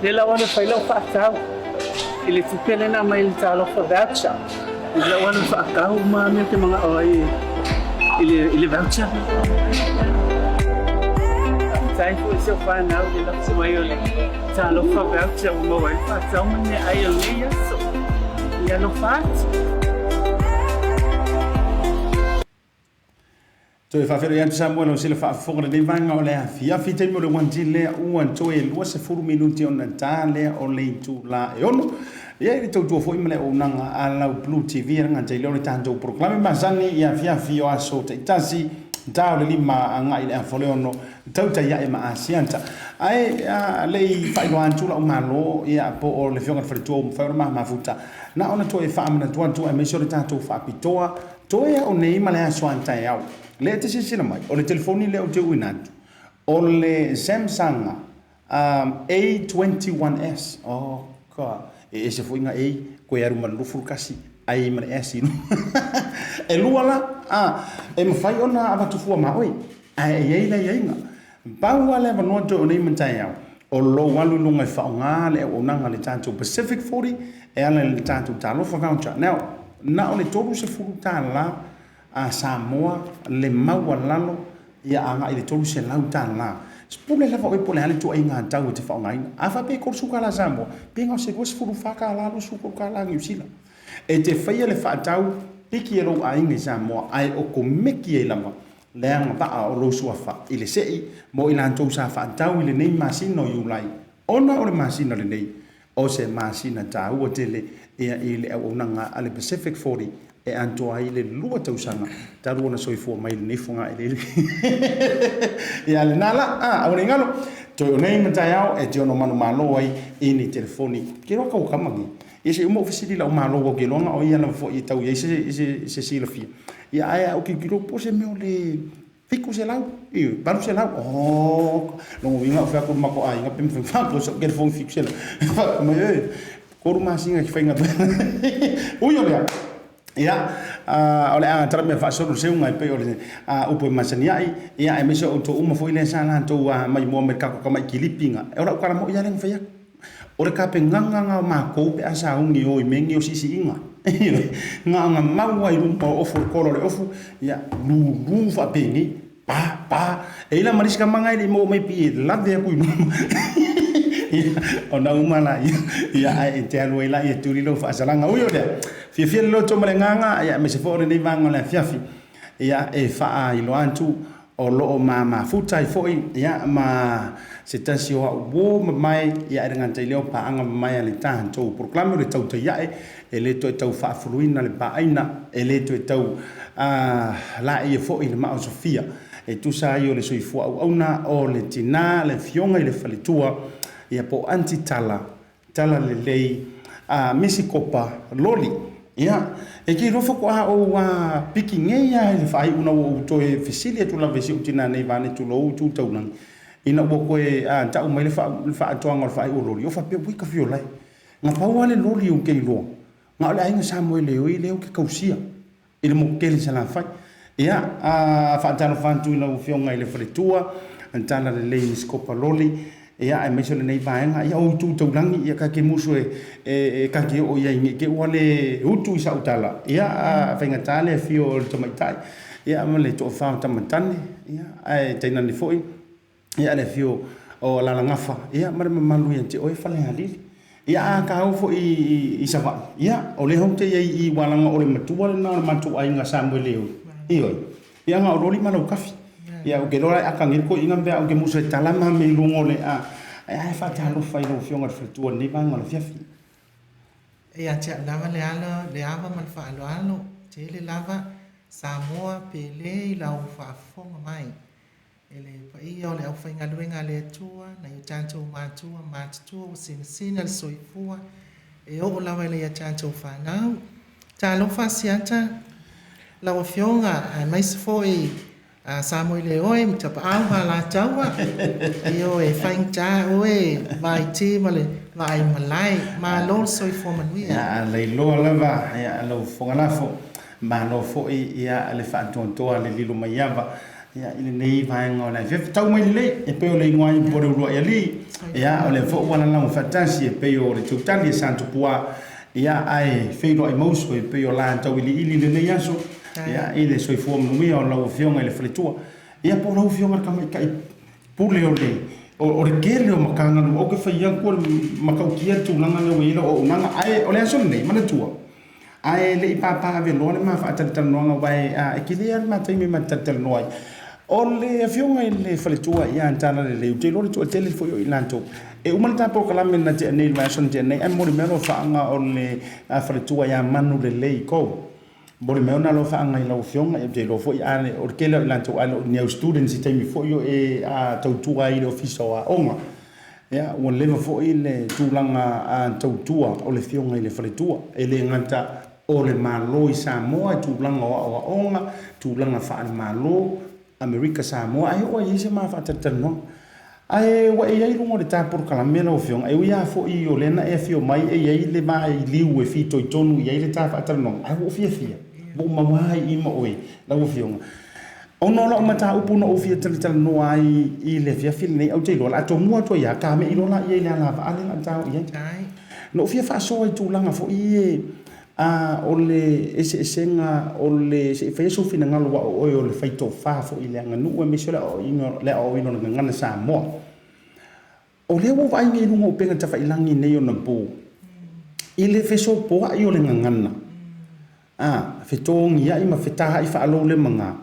Lea la ua fai lau faatau i le tupe lea na aumai i le Talofa Voucher. I lau alu faatau ma mea ou te manao ai i le i le voucher. Faafetai foi i si ou fanau i le lafo mai o le Talofa Voucher ua maua ai le faatau ma le meaai o lenei aso. Ia alofa atu. Toe faafeiloai atu Samoa i lau sila faafofoga lenei vaega o le afiafi taimi o le 1 lea ua toe 20 minute ona ta lea o le itula e 6. Ia i le tautua foi ma le auaunaga a lau Blue TV e gata i lea o le tatou polokalame masani i afiafi o aso taitasi ta o le 5 agai i le afa o le 6 tautai ae ma Asiata. Ae a le i faailoa atu lau malo ia po o le afioga i le faletua ua mafai ona ma mafuta na ona toe faamanatu atu aemaise o le tatou faapitoa Toe au nei ma le aso a taeao. Lea e te silasila mai, o le telefoni lea ou te uina atu, o le Samsung A21s. Oh God, e ese foi nga A, koe alu ma le 21, ai ma le S i luma. E lua la, a, e mafai ona avatu fua ma oe, ae e i ai le aiaiga. Pau lava le avanoa toe o nei ma taeao, o lou alu i luga e faaaoga le auaunaga a le tatou Pacific 40 e ala i le tatou Talofa Voucher. Now, na o le $30 a Samoa le maualalo ia agai i le $300. Pule lava oe po o le a le ituaiga tau e te faaaogaina. A faapea e $30 Samoa, pe na o se $24, $23 Niu Sila. E te faia le faatau piki e lou aiga i Samoa ae o komeki ai lava le agavaa o lou suafa i le sei mo i latou sa faatau i lenei masina o Iulai, ona o le masina lenei o se masina taua tele ia i le auaunaga a le Pacific 40 e atoa ai le 2 tausaga talu ona soifua mai lenei fogaeleele. Ia lena la, a, aua ne i galo, toe o nei ma taeao e te ono manumalo ai i ni telefoni. Ke iloa kau kama nei. Ia se i uma ou fesili i lau malo ua ke iloa na o ia lava foi e tau i ai se, se, se silafia. Ia ae a ou tilotilo po o se mea o le 700, ioe, 800, oh, lona uiga ou fai atu i le matou aiga pe mafai ona faatu sau telefoni 700. Fai mai, e, 3 masina e te faigaluega. Ui o lea, ia, o le a tala mea faasolo le seuga e pei o le upu e masani ai, ia, aemaise o outou uma foi lea sa latou maimoa mai le tatou tamai kilipi na. O lau tala moi lava lea na fai atu. O le tapenaga na o matou pe a sauni o i mea nei o siisiiga. Na ona mau lava i luma o ofu o le kola o le ofu, ia lulu faapenei, pa, pa. E i ai la ma le isi tama na e le i maua mai pei e lave atu i luma. Ia, ona uma laia, ia ae e te alu ai laia e tuli lou faasalaga. Ui o lea, fiafia le loto ma le agaga, ia aemaise foi o lenei vaega o le afiafi, ia e faailoa atu o lo o ma mafuta ai foi ia ma se tasi o au uo mamae ia e le gata i lea o paaga mamae a le tatou polokalame o le tautai ae e le toe tau faafuluina le paaina e le toe tau laeia foi le maaosofia e tusa ai o le soifua auauna o le tina le afioga i le faletua ia po o Aunty Tala Talalelei a Misi Kopa Loli. Ia, e te iloa faatoa ou piki nei lava i le faaiuga ua ou toe fesili atu lava i si ou tina nei vaeane tulou tu taulagi, ina ua toe tau mai le faatoaga o le faaiu o Loli, ou faapea, ui ka fiola e. Na pau lava le Loli ou te iloa, na o le aiga Samoeleoi lea ou te tausia i le motu tele i Salafai. Ia, a faatalofa atu i lau Afioga i le faletua, Talalelei Misi Kopa Loli. Ia, aemaise o lenei vaega, ia, o itu taulagi, ia, ka ke musu e, e, e ka ke oo i ai nei te ua le utu i sa'u tala, ia, a faigata le afio o le tamaitai, ia, ma le toafa o tamatane, ia, ae tainane foi, ia, le afio o Alalagafa, ia, ma le mamalu ia te oe Falealili. Ia, a ka oo foi i Savaii, ia, o lea ou te i ai i i, aua leaga o le matua lena o le matou aiga Samuele oi. Ioe. Ia na o loli ma lau kafi. Ia ou te iloa la e aka nei le toeaina pe a ou te musu e tala ma me i luga o le a. Ae a e faatalofa i lau Afioga i le faletua i lenei vaega o le afiafi. Ia te au lava le ala, le ava ma le faaaloalo, tele lava Samoa pele i lau faafofoga mai. E le paia o le aufaigaluega a le Atua, nai o tatou matua matutua ua sinasina le soifua e oo lava i a tatou fanau. Talofa Asiata, lau Afioga aemaise foi Samoeleoi ma Tapaau ma Alataua. Ioe, e faigata oe Vaiti ma le vaai malae. Malo le soifua manuia. Ia, lailoa lava, ia, lau fofoga lafo, malo foi, ia, le faatoatoa le lilo mai ava, ia, i lenei vaega o le afiafi. Tau mai lelei, e pei o le igoa ai po o le uluai alii, ia, o lea foi ua lalago faatasi e pei o le tautali e Satupuā, ia, ae feiloai mauso e pei o la tauiliili i lenei aso, ia, i le soifua manuia o lau Afioga i le faletua, ia, po o lau Afioga i le Tamaitai Pule o le o le tele o Matagaluega. Ou te fai atu o le matautia le tulaga lea ua i ai lau auaunaga, ae o le aso lenei, manatua, ae le i pāpā aveloa le ma faatalatalanoaga, aua e tele lava le ma taimi e ma te talatalanoa ai. O le Afioga i le faletua ia Talalelei, ou te iloa o le toatele foi o i latou. E uma le ta polokalame na tea nei i le vaiaso na tea nei, ae momoli mai alofaaga o le faletua ia Manulelei Kou. Momoli mai ona alofaaga i lau Afioga, ou te iloa foi a o le tele o i latou a le o ni au students i taimi foi o e tautua ai i le Ofisa o Aoga. Ia, ua leva foi le tulaga tautua o le Afioga i le faletua, e le gata o le Malo i Samoa i tulaga o aoaoga, tulaga faale-Malo, Amerika Samoa, ae oo ai i ai se ma faatalatalanoaga. Ae ua e i ai i luga o le ta polokalame lau Afioga, e ui lava foi o lea na e afio mai e i ai le vailiu e fitoitonu i ai le ta faatalanoaga, ae ua ou fiafia, ua ou maua ai i ma oe lau Afioga. Ona o lau mataupu na ou fia talatalanoa ai i le afiafi lenei, ou te iloa o le a tomua atu ai lava, kamei loa laia i le alavaa lea o le a ta o i ai. Na ou fia faasoa i tulaga foi ia A o le eseesega o le, se i faia sou finagalo aua o oe o le faitofa foi i le aganuu aemaise o le aoaoina, le aoaoina o le gagana Samoa. O lea ua ou vaai nei i luga o upega tafailagi nei ona po, i le fesopoai o le gagana, a, fetogiai ma fetaai faaloulemaga,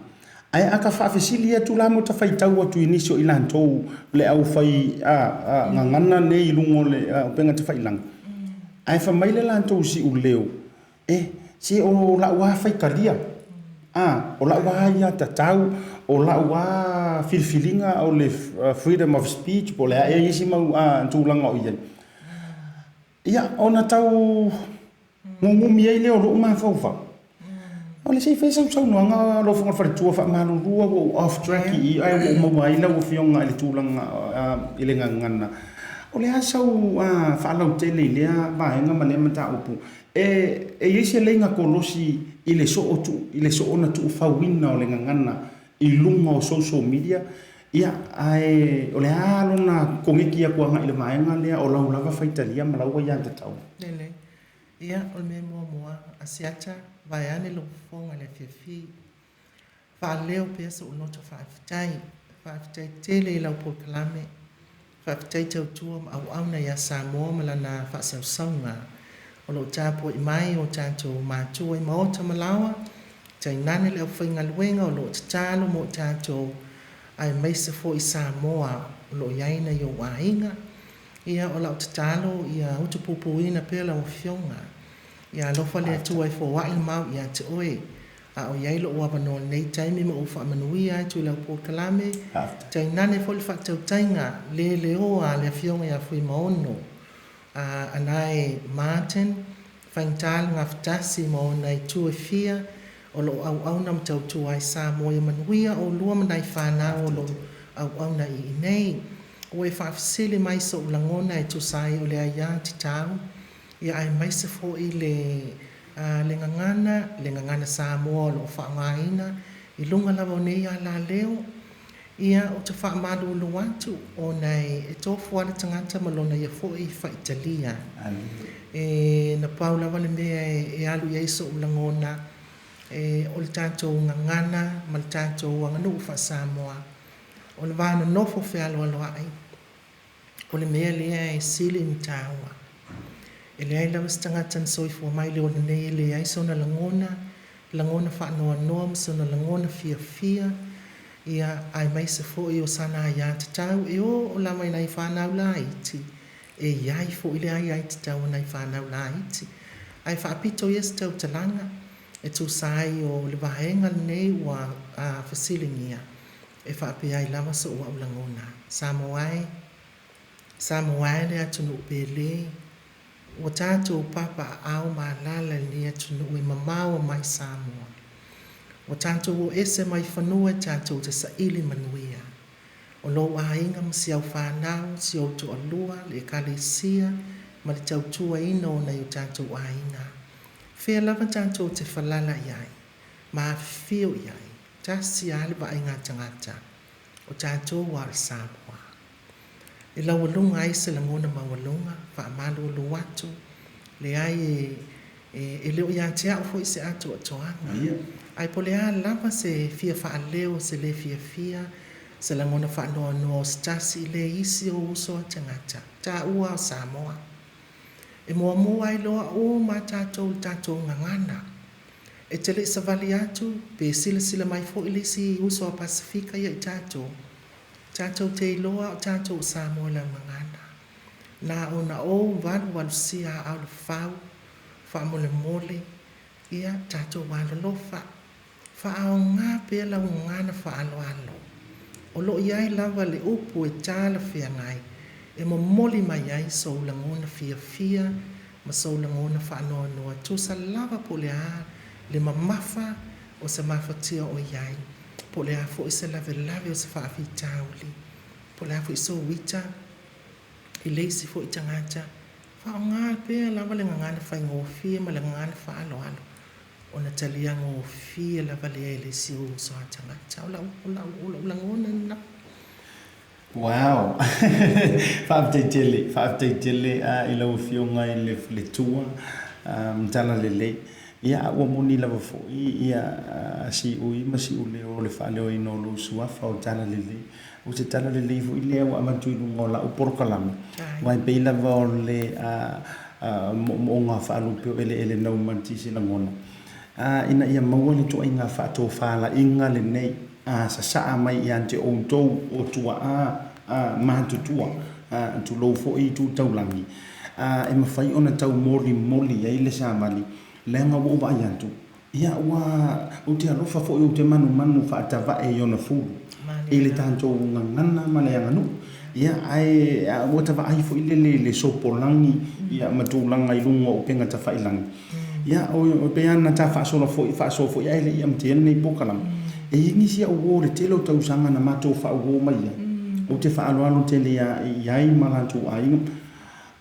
ae a ta faafesili atu la ma ta faitau atu i nisi o i latou le aufai a, a, gagana nei i luga o le upega tafailagi, Ae fai mai le latou siuleu, E, se o la'u lava faitalia, a, o la'u lava aiatatau, o la'u lava filifiliga o le freedom of speech po o le a ea isi mau tulaga o i ai. Ia, ona tau gugumi ai lea o lo'u mafaufau, o le se i fai sau saunoaga lau Afioga i le Faletua faamalulu ua ou off track i i ae ua ou maua ai lau Afioga i le tulaga i le gagana. O le a sau faalautele i lea vaega ma lea mataupu? E i ai se leiga kolosi i le soo tuu, i le soona tuufauina o le gagana i luga o social media? Ia, ae o le a lona koneti atu agai i le vaega lea o lau lava faitalia ma lau aiatatau? Lelei. Ia, o le mea muamua, Asiata, vaeane lou fofoga i le afiafi. Faaleo pea so'u loto faafetai. Faafetai tele i lau polokalame. Faafetai tautua ma auauna ia Samoa ma lana faasausauga. O lo o tapuai mai o tatou matua i maota ma laoa, tainane le aufaigaluega o lo o tatalo mo i tatou, aemaise foi Samoa o lo o i ai nai ou aiga. Ia, o lau tatalo ia utupupuina pea lau Afioga. Ia alofa le Atua e foai le mau ia te oe. A o i ai lo'u avanoa i lenei taimi ma ou faamanuia atu i lau polokalame, tainane foi le faatautaiga leleoa a le Afioga ia Fuimaono Anae Martin, faigata le gafatasi ma ona itu e fia o lo o auauna ma tautua ai Samoa. Ia manuia oulua ma nai fanau o lo o auauna i inei. Ua e faafesili mai so'u lagona e tusa ai o le aiatatau, ia aemaise foi le le gagana, le gagana Samoa o lo o faaaogaina i luga lava o nei alaleo. Ia, ou te faamalulu atu, ona e tofu lava le tagata ma lona ia foi faitalia. E na pau lava le mea e alu i ai so'u lagona, e o le tatou gagana ma le tatou aganuu faa-Samoa, o le va nonofo fealoaloai, o le mea lea e sili ona taua. E leai lava se tagata na soifua mai i le ola nei e leai sona lagona, lagona faanoanoa ma sona lagona fiafia, ia, aemaise foi o sana aiatatau e oo lava i nai fanau laiti, e i ai foi le aiaitatau a nai fanau laiti. Ae faapito ia se tautalaga e tusa ai o le vaega lenei ua fesiligia e faapea ai lava so'u au lagona. Samoa e, Samoa e le atunuu pele, ua tatou papaaao ma alaala i lenei atunuu e mamao mai Samoa. Ua tatou o ese mai fanua e tatou te saili manuia. O lou aiga ma si au fanau, si ou toalua, le Ekalesia ma le tautuaina o nai o tatou aiga. Fea lava tatou te falala i ai ma afifio i ai, tasi lava le vaaiga a tagata, o tatou lava o le Samoa. E laualuga ai se lagona maualuga, faamalulu atu, leai e e le o ia te au foi se atoatoaga, ae po o le a lava se fia faaleo o se le fiafia, se lagona faanoanoa o se tasi i le isi o uso a tagata, taua o Samoa. E muamua ai loa uma lava tatou i le tatou gagana. E te le i savali atu pe silasila mai foi le isi uso a Pasefika ia i tatou, tatou te iloa o tatou o Samoa i lau gagana. Na ona ou valuvalusia aao i le fau, faamolemole, ia tatou alolofa, faaaoga pea lau gagana faaaloalo. O lo o i ai lava le upu e talafeagai e momoli mai ai sou lagona fiafia ma sou lagona faanoanoa tusa lava po o le a le mamafa o se mafatia o i ai, po o le a foi se lavelave o se faafitauli, po o le a foi sou ita i le isi foi tagata. Faaaoga pea lava le gagana faigofie ma le gagana faaaloalo ona talia gofie lava lea e le isi ou uso a tagata. O lau, o lau, o lou lagona lena. Wow! Faafetai tele, faafetai tele i lau Afioga i le Faletua, tala lelei. Ia, a ua moni lava foi ia siui ma siuleo o le faaleoina o lou suafa o tala lelei. O se tala lelei foi lea ua avatu i luga o lau polokalame, aua e pei lava o le moomooga faalupe o eleele naumati se lagona, ina ia maua le ituaiga faatofalaiga lenei a sasaa mai ia te outou o tuaa matutua, tulou foi itu taulagi, e mafai ona taumolimoli ai le savali, leaga ua ou vaai atu, Ia, ua, ou te alofa foi, ou te manumanu faatavae i ona fulu, i le tatou gagana ma le aganuu. Ia, ae ua ta vaai foi lele i le sopolagi, ia, ma tulaga i luga o upega tafailagi. Ia, o, pei lava ona ta faasola foi, faasoa foi ae le i amatia lenei polokalame. E i ai nisi au uo i le tele o tausaga na matou faauo mai ai, ou te faaaloalo tele i ai ma latou aiga.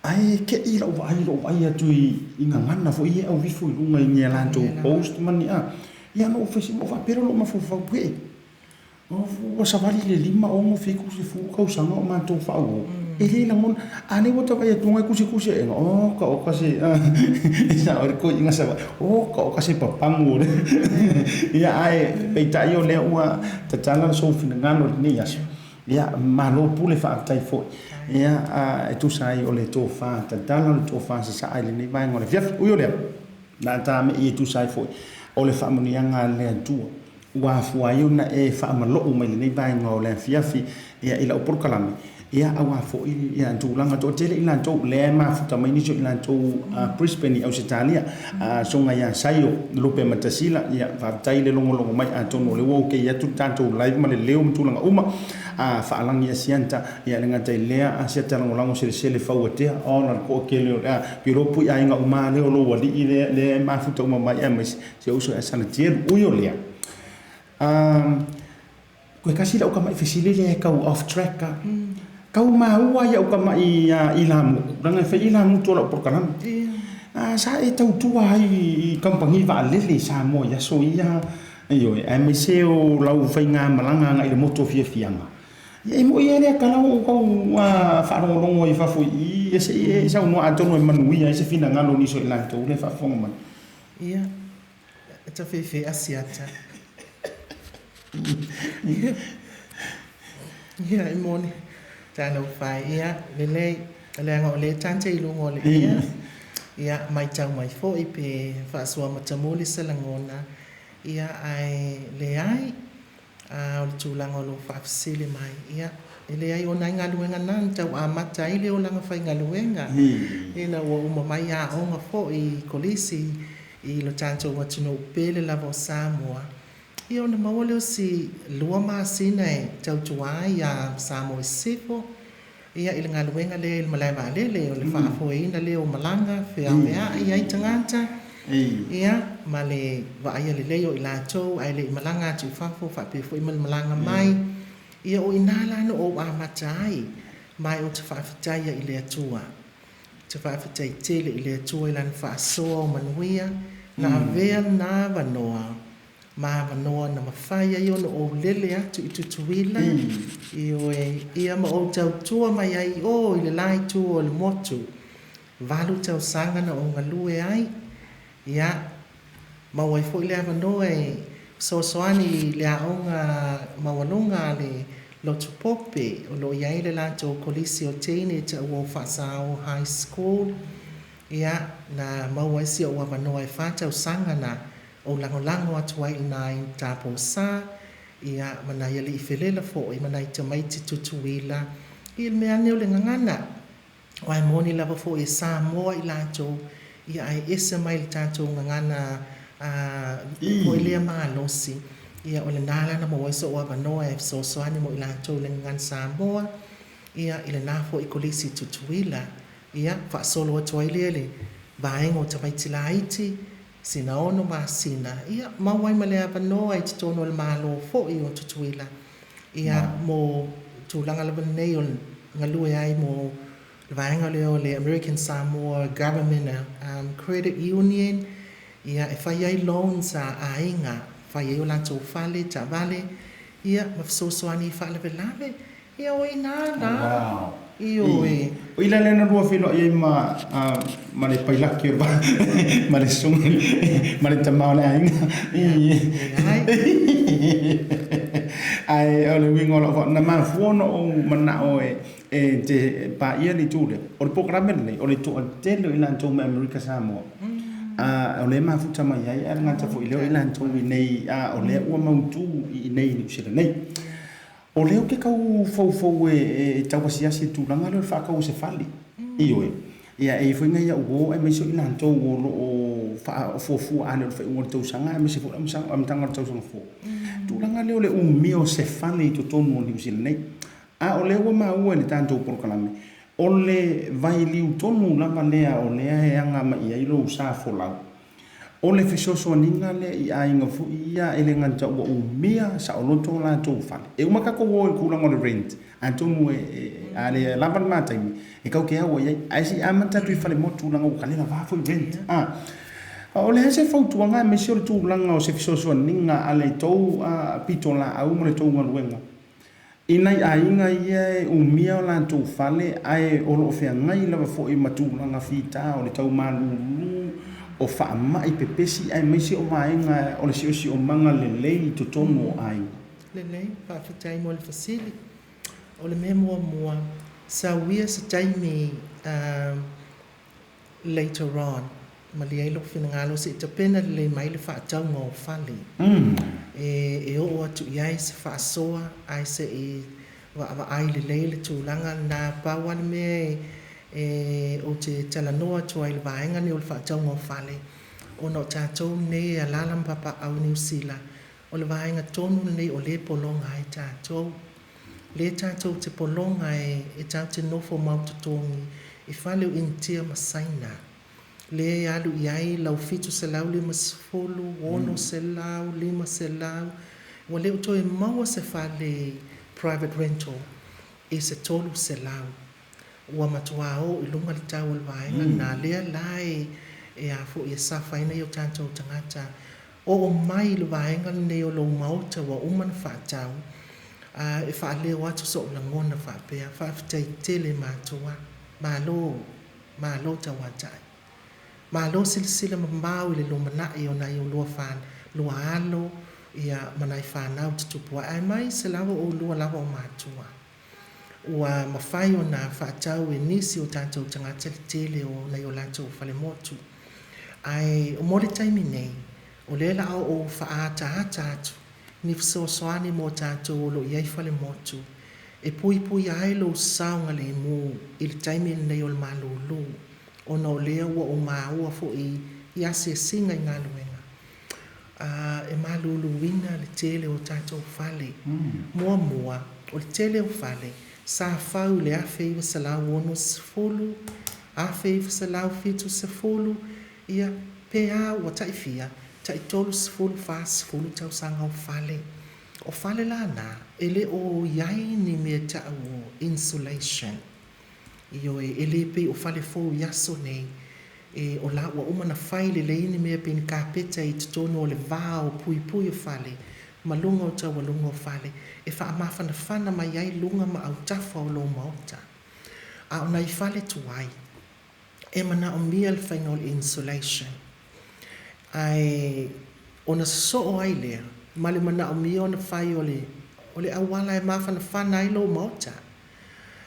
Ae te i lau vaai, lou vaai atu i gagana foi ia e auvifo i luga i ni a latou post ma ni a, ia na ou fesili, ou faapea lea i lou mafaufau, ee, ua savali le 5, 6, 7, 10 tausaga o matou faauo, e le lagona, a o lea ua ta vaai atu e tusitusi aena, oka oka se, e sao ai le toeaina Savaii, oka oka se papagu o le, ia ae peitai o lea ua tatala sou finagalo i lenei aso. Ia, malo pule faafetai foi. Ia, e tusa ai o le tofa tatala, o le tofa sasaa i lenei vaega o le afiafi. Ui o lea, na a ta mei e tusa ai foi o le faamanuiaga a le Atua ua afua ai ona e faamaloo mai lenei vaega o le afiafi, ia, i lau polokalame, ia, aua foi, ia, tulaga toatele i latou lea e mafuta mai nisi o i latou Brisbane i Ausetalia, Soga ia Saio Lupe Matasila, ia, faafetai le logologo mai, atonu o lea ua okay atu le tatou live ma le leo ma tulaga uma, a faalagi asiata, ia, le gata i lea, asiata lagolago selesele fauatea, ona le toatele o le a pilo pui aiga uma lea o lou alii lea, lea e mafuta uma mai aemaise si ou uso ia Salatielu. Ui o lea, Koe tasi lau tama'i fesili lea e tau off track a. Tau maua ai au tama'i ilamutu, leaga e fai ilamutu o lau polokalame. Sa e tautua ai i kamupani vaalele i Samoa i aso ia, Ioe, aemaise o lau faigamalaga agai i le motu o fiafiaga. Ia, e moni lava lea tala ua ou tau faalogologo ai i fafo i i, ia se i e saunoa atonu e manuia ai se finagalo o nisi o i latou lea e faafofoga mai. Ia, e ta fefe Asiata. Ia, e moni. Talofa e. Ia, lelei, leaga o lea ta te i luga o le ea. Ia, matau mai foi pe faasoa matamuli se lagona. Ia, ae leai. A o le tulaga o lo o faafesili mai, ia, e leai o nai galuega na na tau amata ai le olaga faigaluega, ina ua uma mai aoga foi i kolisi i lo tatou atunuu pele lava o Samoa, ia ona maua lea o si 2 masina e tautua ai ia Samoa i Sisifo, ia i le galuega lea i le malae vaalele, o le faafoeina lea o malaga, feaveai ai tagata, ia, ma le vaaia lelei o i latou ae le i malaga atu i fafo faapea foi ma le malaga mai. Ia o i ina la na ou amata ai, ma ou te faafetaia i le Atua. Ou te faafetai tele i le Atua i Lana faasoa o manuia, na avea lena avanoa ma avanoa na mafai ai ona ou lele atu i Tutuila, ioe, ia ma ou tautua mai ai i o i le la itu o le motu. 8 tausaga na ou galue ai, ia, maua ai foi le avanoa e fesoasoani i le aoga maualuga a le Lotu Pope o lo o i ai le latou kolisi o teine e taua o Faasao High School, ia, na maua ai si ou avanoa e fa tausaga na ou lagolago atu ai i nai Taposa, ia, ma nai alii felela foi ma nai tamaiti Tutuila i le mea ane o le gagana. Aua e moni lava foi e Samoa i latou, ia ae ese mai le tatou gagana foi lea malosi. Ia o lena la na maua ai sou avanoa e fesoasoani mo i latou i le gagana Samoa, ia, i lena foi kolisi i Tutuila. Ia, faasolo atu ai lea i le vaega o tamaiti laiti, sina 6 masina, ia, maua ai ma le avanoa i totonu o le Malo foi o Tutuila, ia, mo tulaga lava lenei o le galue ai mo le vaega lea o le American Samoa Government Credit Union, ia, e fai ai loans a aiga, fai ai o latou fale, taavale, ia, ma fesoasoani i faalavelave. Ia o i ina la. Wow. Ioe. O i la lea na lua feiloai ai ma ma le pailaki o le vaa ma le susuga ma le tama o le aiga. Leai. Ae o le uiga o lau na mafua ona ou manao e e te paia le itu lea. O le polokalame lenei o le toatele o i latou mai Amerika Samoa. A o lea e mafuta mai ai ae le gata foi i lea o i latou i inei a o lea ua mautu i inei i Niu Sila nei. O lea ou te tau foufou e tau asiasi i le tulaga lea o le faatau o se fale. Ioe. Ia, e i ai foi nai au uo aemaise o i latou o lo o faafuafua a le o le faaiuga o le tausaga aemaise foi o le amataga o le tausaga fou. Tulaga lea o le umia o se fale i totonu o Niu Sila nei. A o lea ua maua i le tatou polokalame, o le vailiu tonu lava lea o lea e aga mai i ai lou sa folau. O le fesoasoaniga lea i aiga foi ia e le gata ua umia saoloto o latou fale. E uma tatou o i le tulaga o le rent, atonu e a le lava le ma taimi, e tatou te au ai ai. Ae se i amata atu i falemotu leaga ua kalelava foi rent. A o le a se fautuaga aemaise o le tulaga o se fesoasoaniga a le tou pitolaau ma le tou galuega I nai aiga ia e umia o latou fale ae o lo o feagai lava foi ma tulaga fita o le tau malulu, o faamai pepesi aemaise o vaega o le siosiomaga lelei i totonu o aiga. Lelei, faafetai mo le fesili. O le mea muamua, sau ia se taimi later on, malie ai lou finagalo se i tapena lelei mai le faatauga o fale e oo atu i ai se faasoa ae se i vaavaai lelei le tulaga lena. Pau lava le mea e ou te talanoa atu ai i le vaega lenei o le faatauga o fale, ona o tatou nei e alaala ma papaaao i Niu Sila, o le vaega tonu lenei o lea e pologa ai tatou. Lea tatou te pologa e tatou te nofo mau totogi i fale o Initia ma Saina. Lea e alu i ai lau 750, 600, 500, ua le o toe maua se fale private rental i se 300. Ua matuā o i luga le tau o le vaega lena. Lea la e a foi e safaina i o tatou tagata. Oo mai i le vaega lenei o lou maota ua uma ona faatau, a e faaleo atu so'u lagona faapea, Faafetai tele matua, malo, malo tauatai. Malo silasila mamao i le lumanai o nai olua lua alo ia ma nai fanau tutupu ae, aemaise lava o oulua lava o matua. Ua mafai ona faatau e nisi o tatou tagata le tele o nai o latou falemotu. Ae mo le taimi nei, o lea o le a ou faaataata atu ni fesoasoani mo tatou o lo o i ai falemotu e puipuia ai lou saogalemu i le taimi lenei o le malūlū, ona o lea ua ou maua foi i asiasiga i galuega, e maluluina le tele o tatou fale. Muamua, o le tele o fale sa fau i le 1960, 1970, ia, pe a ua tai fia, tai 30, 40 tausaga o fale. O fale la na, e le o i ai ni mea e ta'u o insulation. Ioe, e le pei o fale fou i aso nei, e, o la ua uma ona fai lelei ni mea pei ni kapeta i totonu o le va o puipui o fale ma luga o taualuga o fale, e faamafanafana mai ai luga ma autafa o lou maota. A o nai fale tuai, e manaomia le faiga o le insulation. Ae ona sosoo ai lea ma le manaomia ona fai o le o le auala e mafanafana ai lou maota.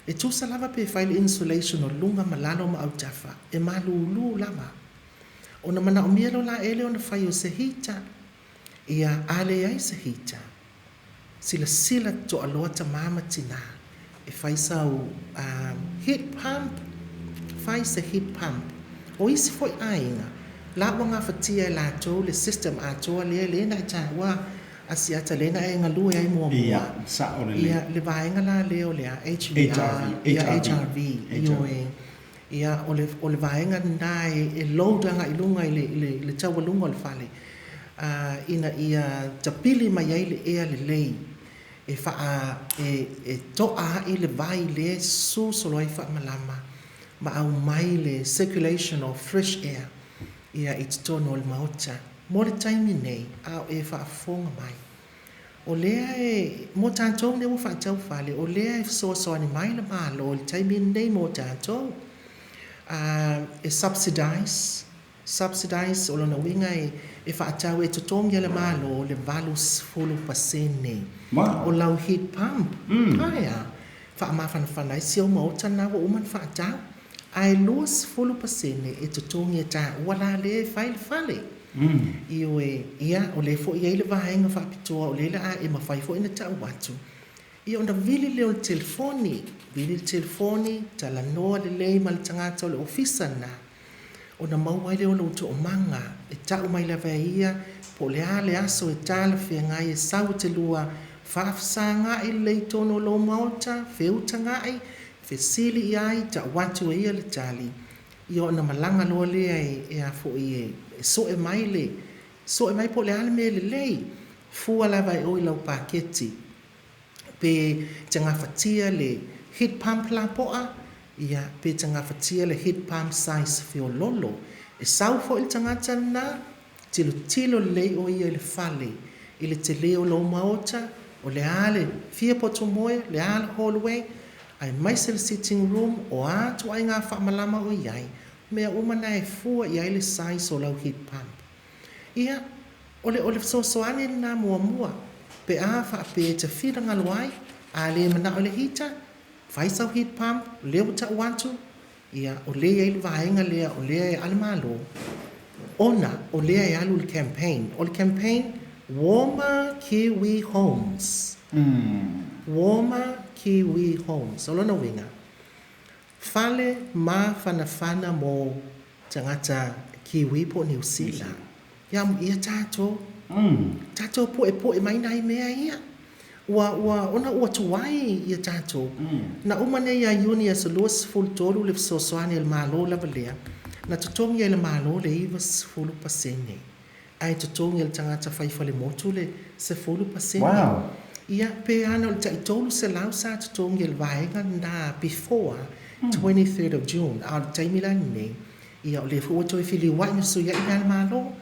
E tusa lava pe fai le insulation o luga ma lalo ma autafa, e malūlū lava. Ona manaomia loa la ele ona fai o se heater. Ia, a leai se heater, silasila totoa loa tamā ma tinā e fai sau heat pump, fai se heat pump. O isi foi aiga, la ua gafatia e latou le system atoa lea, lea na e taua Asiata, lea na e galue ai muamua. Ia, sao lelei. Ia, le vaega la lea o le a, HVR, ia, HRV, ioe. Ia, o le, o le vaega lena e load agai i luga i le, i le taualuga o le fale, ina ia tapili mai ai le ea lelei e faa, e, e to'a ai le vai lea e susolo ai faamalama ma aumai le circulation of fresh air ia i totonu o le maota. Mo le taimi nei, a o e faafofoga mai, o lea e, mo tatou nei ua faatau fale, o lea e fesoasoani mai le Malo i le taimi lenei mo tatou, a, e subsidize, subsidize, o lona uiga e, e faatau, e totogi e le Malo le 80% o lau heat pump. Ae a? Faamafanafana ai si ou maota lena ua uma ona faatau. Ae 20% e totogi e taua la lea e fai le fale. Ioe, ia, o lea foi e i ai le vaega faapitoa o lea o le a e mafai foi ona tau atu, ia ona vili lea o le telefoni, vili le telefoni, talanoa lelei ma le tagata o le ofisa lena, ona maua ai lea o lou toomaga, e tau mai lava e ia po o le a le aso e talafeagai e sau e te lua faafesagaai lelei i totonu o lou maota, feutagaai, fesili i ai, tau atu e ia le tali, ia ona malaga loa lea e, e a foi e, e soe mai le, soe mai po o le a le mea lelei, fua lava e oe i lau paketi. Pe te gafatia le heat pump lapoa, ia, pe te gafatia le heat pump size feololo. E sau foi le tagata lena, tilotilo lelei o ia i le fale, i le tele o lou maota, o le a le fia poto moe, le a le hallway, aemaise le sitting room, o a ituaiga faamalama o i ai, mea uma na e fua i ai le size o lau heat pump. Ia, o le o le fesoasoani lena muamua, pe a faapea e te finagalo ai, a le manao i le heater, fai sau heat pump, o lea ua tau atu, ia, o lea e i ai le vaega lea o lea e a le Malo, ona o lea e alu le campaign. O le campaign, Warmer Kiwi Homes. Warmer Kiwi Homes. O lona uiga, fale mafanafana mo tagata Kiwi po o Niu Sila. Ia, ia tatou, tatou puepue mai nai mea ia. Ua, ua, ona ua tuai ia tatou. Na uma nei ia Iuni aso 23 le fesoasoani a le Malo lava lea, na totogi ai e le Malo le 90%, ae totogi e le tagata fai falemotu le 10%. Wow! Ia, pe ana o le tai 300 sa totogi e le vaega lena before 23rd of June, a o le taimi la lenei, ia o lea foi ua toe feliuai ma fesuiai mea a le Malo.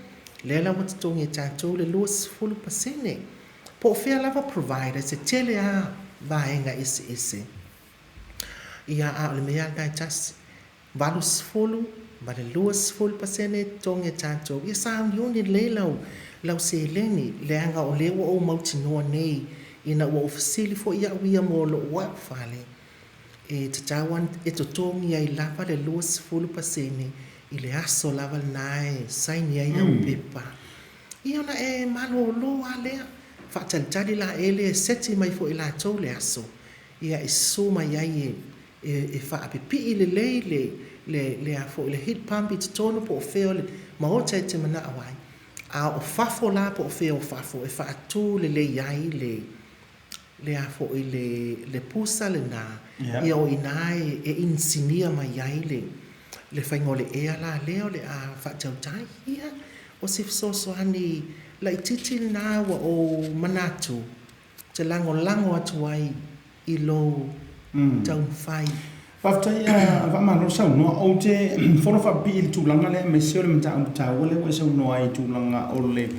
Lea la ua totogi e tatou le 20%. Po o fea lava providers, e tele lava vaega eseese. Ia, a o le mea lava lena e tasi, 80 ma le 20% e totogi e tatou. Ia sauniuni lelei lau, lau seleni, leaga o lea ua ou mautinoa nei, ina ua ou fesili foi au ia mo lou au fale, e tatau lava e totogi ai lava le 20% i le aso lava lena e saini ai au pepa. Ia ona e malolo lava lea, faatalitali la ele e seti mai foi e latou le aso, ia e susu mai ai e e faapipii lelei le le le a foi le heat pump i totonu po o fea o le maota e te manao ai, a o fafo la po o fea o fafo e faatu lelei ai le le a foi le le pusa lena, ia o i ina e e inisinia mai ai le le faiga o le ea la lea o le a faatautai. Ia, o se fesoasoani laitiiti lena ua ou manatu ou te lagolago atu ai i lou taumafai. Faafetai a faamalo saunoa. Ou te fono faapipii i le tulaga lea aemaise o le mataupu taua lea ua e saunoa ai i tulaga o le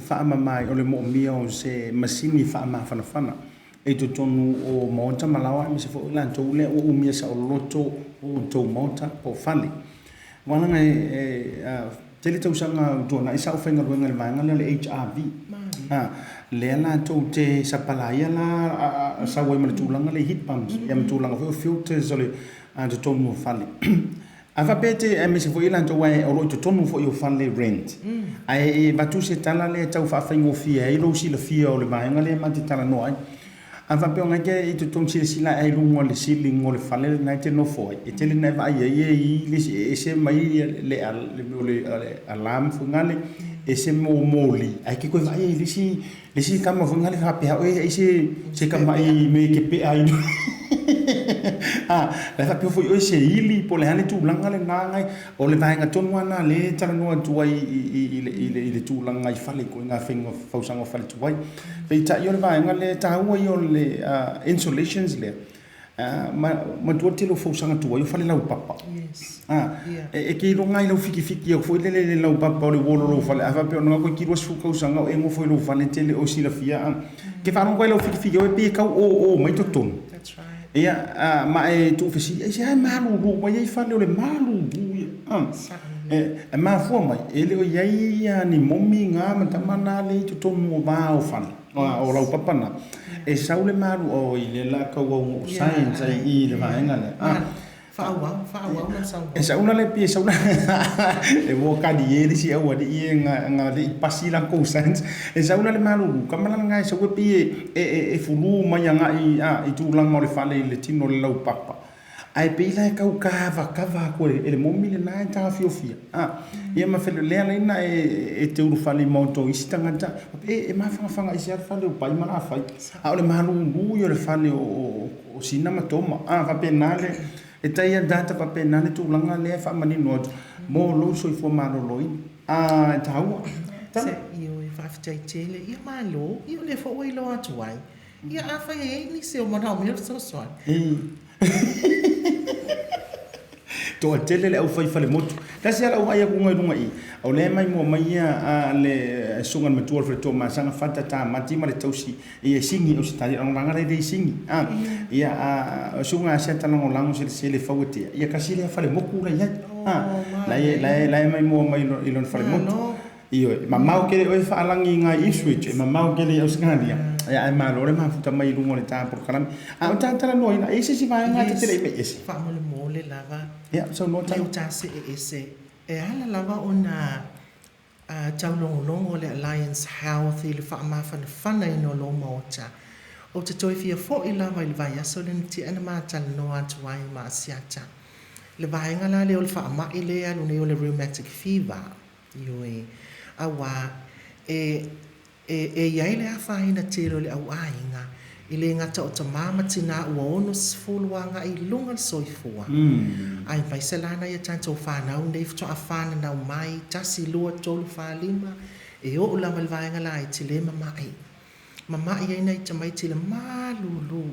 faamama o le moomia o se masini faamafanafana i totonu o maota ma laoa aemaise foi o i latou lea ua umia saoloto o outou maota po o fale. Aua leaga e tele tausaga ua tuanai sa ou faigaluega i le vaega lea o le HRV. Lea latou te sapalaia la sau ai ma le tulaga lea i heat pumps ia ma tulaga foi o filters o le totonu o fale. A faapea e te, aemaise foi latou ae o lo o i totonu foi o fale rent, ae e avatu se tala lea e tau faafaigofie ai lou silafia o le vaega lea ma te talanoa ai. A faapea o na e te i totonu silasila ae i luga o le ceiling o le fale lena e te nofo ai, e tele ina e vaai ai e i le isi, e ese mai le mea o le alarm foi nale, ese mo moli, ae te toe vaai ai i le isi, le isi tama foi nale faapea oe ai se se tamai mea e te pea ai. A, la e faapea foi oe se ili po o le a le tulaga lena nai, o le vaega tonu lava lena lea e talanoa atu ai i le tulaga i fale, ituaiga faiga fausaga o fale tuai. Peitai o le vaega lea e taua ia o le insulations lea, manatua le tele o fausaga tuai o fale laupapa. E te iloga lava i lau fitifiti atu foi lele i le laupapa o le wall o lou fale, a faapea o lena toeitiiti 20 tausaga o e nofo i lou fale e te le o silafia. E te faalogo lava i lau fitifiti e pei e tau oo mai totonu. Ia, ma e tuufesili, aisea e malulu mai ai fale o le malulu ia. E mafua mai, e le o i ai ni momi na ma tama na lea i totonu o va o fale, o laupapa na. E sau le malu, oi lea o le a tau au science ai i i le vaega lea. Faaauau, faaauau lau saunoaga. E sau la le pie, sau la e ua kali e le isi aualii ia na le i pasi latou science. E sau la le malulu, kama la lena e sau e pei e fulu mai agai i tulaga o le fale i le tino o le laupapa. Ae pei la e tau kavakava atu e le momi lena e taofiofia. Ia ma fele, lea la ina e te ulufale i maota o isi tagata, e mafanafana aisea le fale o Pai ma Lafai, a o le malulu ia o le fale o Sina ma Toma. A faapena le, e tai a data faapena le tulaga lea e faamanino atu mo lou soifua maloloina. A e taua. Se, ioe, faafetai tele. Ia malo, ia o lea foi ua iloa atu ai. Ia afai e i ai nisi o manaomia le fesoasoani. Toatele le aufai falemotu. Tasi lava lau vaai atu i luga i i, o lea e maimoa mai ia le susuga i le matua o le faletua o Masaga, Fata Tamati ma le tausi ia e sigi Ausetalia, lagolaga la e le sigi. Ia a susuga Asiata lagolago selesele Fauatea, ia tasi lea falemotu la e i ai. La e maimoa mai i lona falemotu. Ioe, e mamao tele oe faalagi i ngai Ipswich, e mamao tele i Ausetalia, ae malo le mafuta mai i luga o le ta polokalame. A o ta talanoaina, e i ai se isi vaega ta te le i mei ese? Faamolemole lava, Ia, saunoa tau. Leu ta see ese, e ala lava ona taulogologo le Alliance Health i le faamafanafanaina o lou maota. Ou te toe fia foi lava i le vaiaso lea na tea na ma talanoa atu ai ma Asiata. Le vaega la lea o le faamai lea e alu nei o le rheumatic fever. Ioe, auā, e, e, e i ai le afaina tele o le au aiga, e le gata o tamā ma tinā ua 60 agai i luga le soifua. Aemaise la nai a tatou fanau nei faatoa fananau mai, tasi, lua, tolu, fa, lima, e oo lava i le vaega laiti le mama'i. Mama'i ai nai tamaiti i le malulu.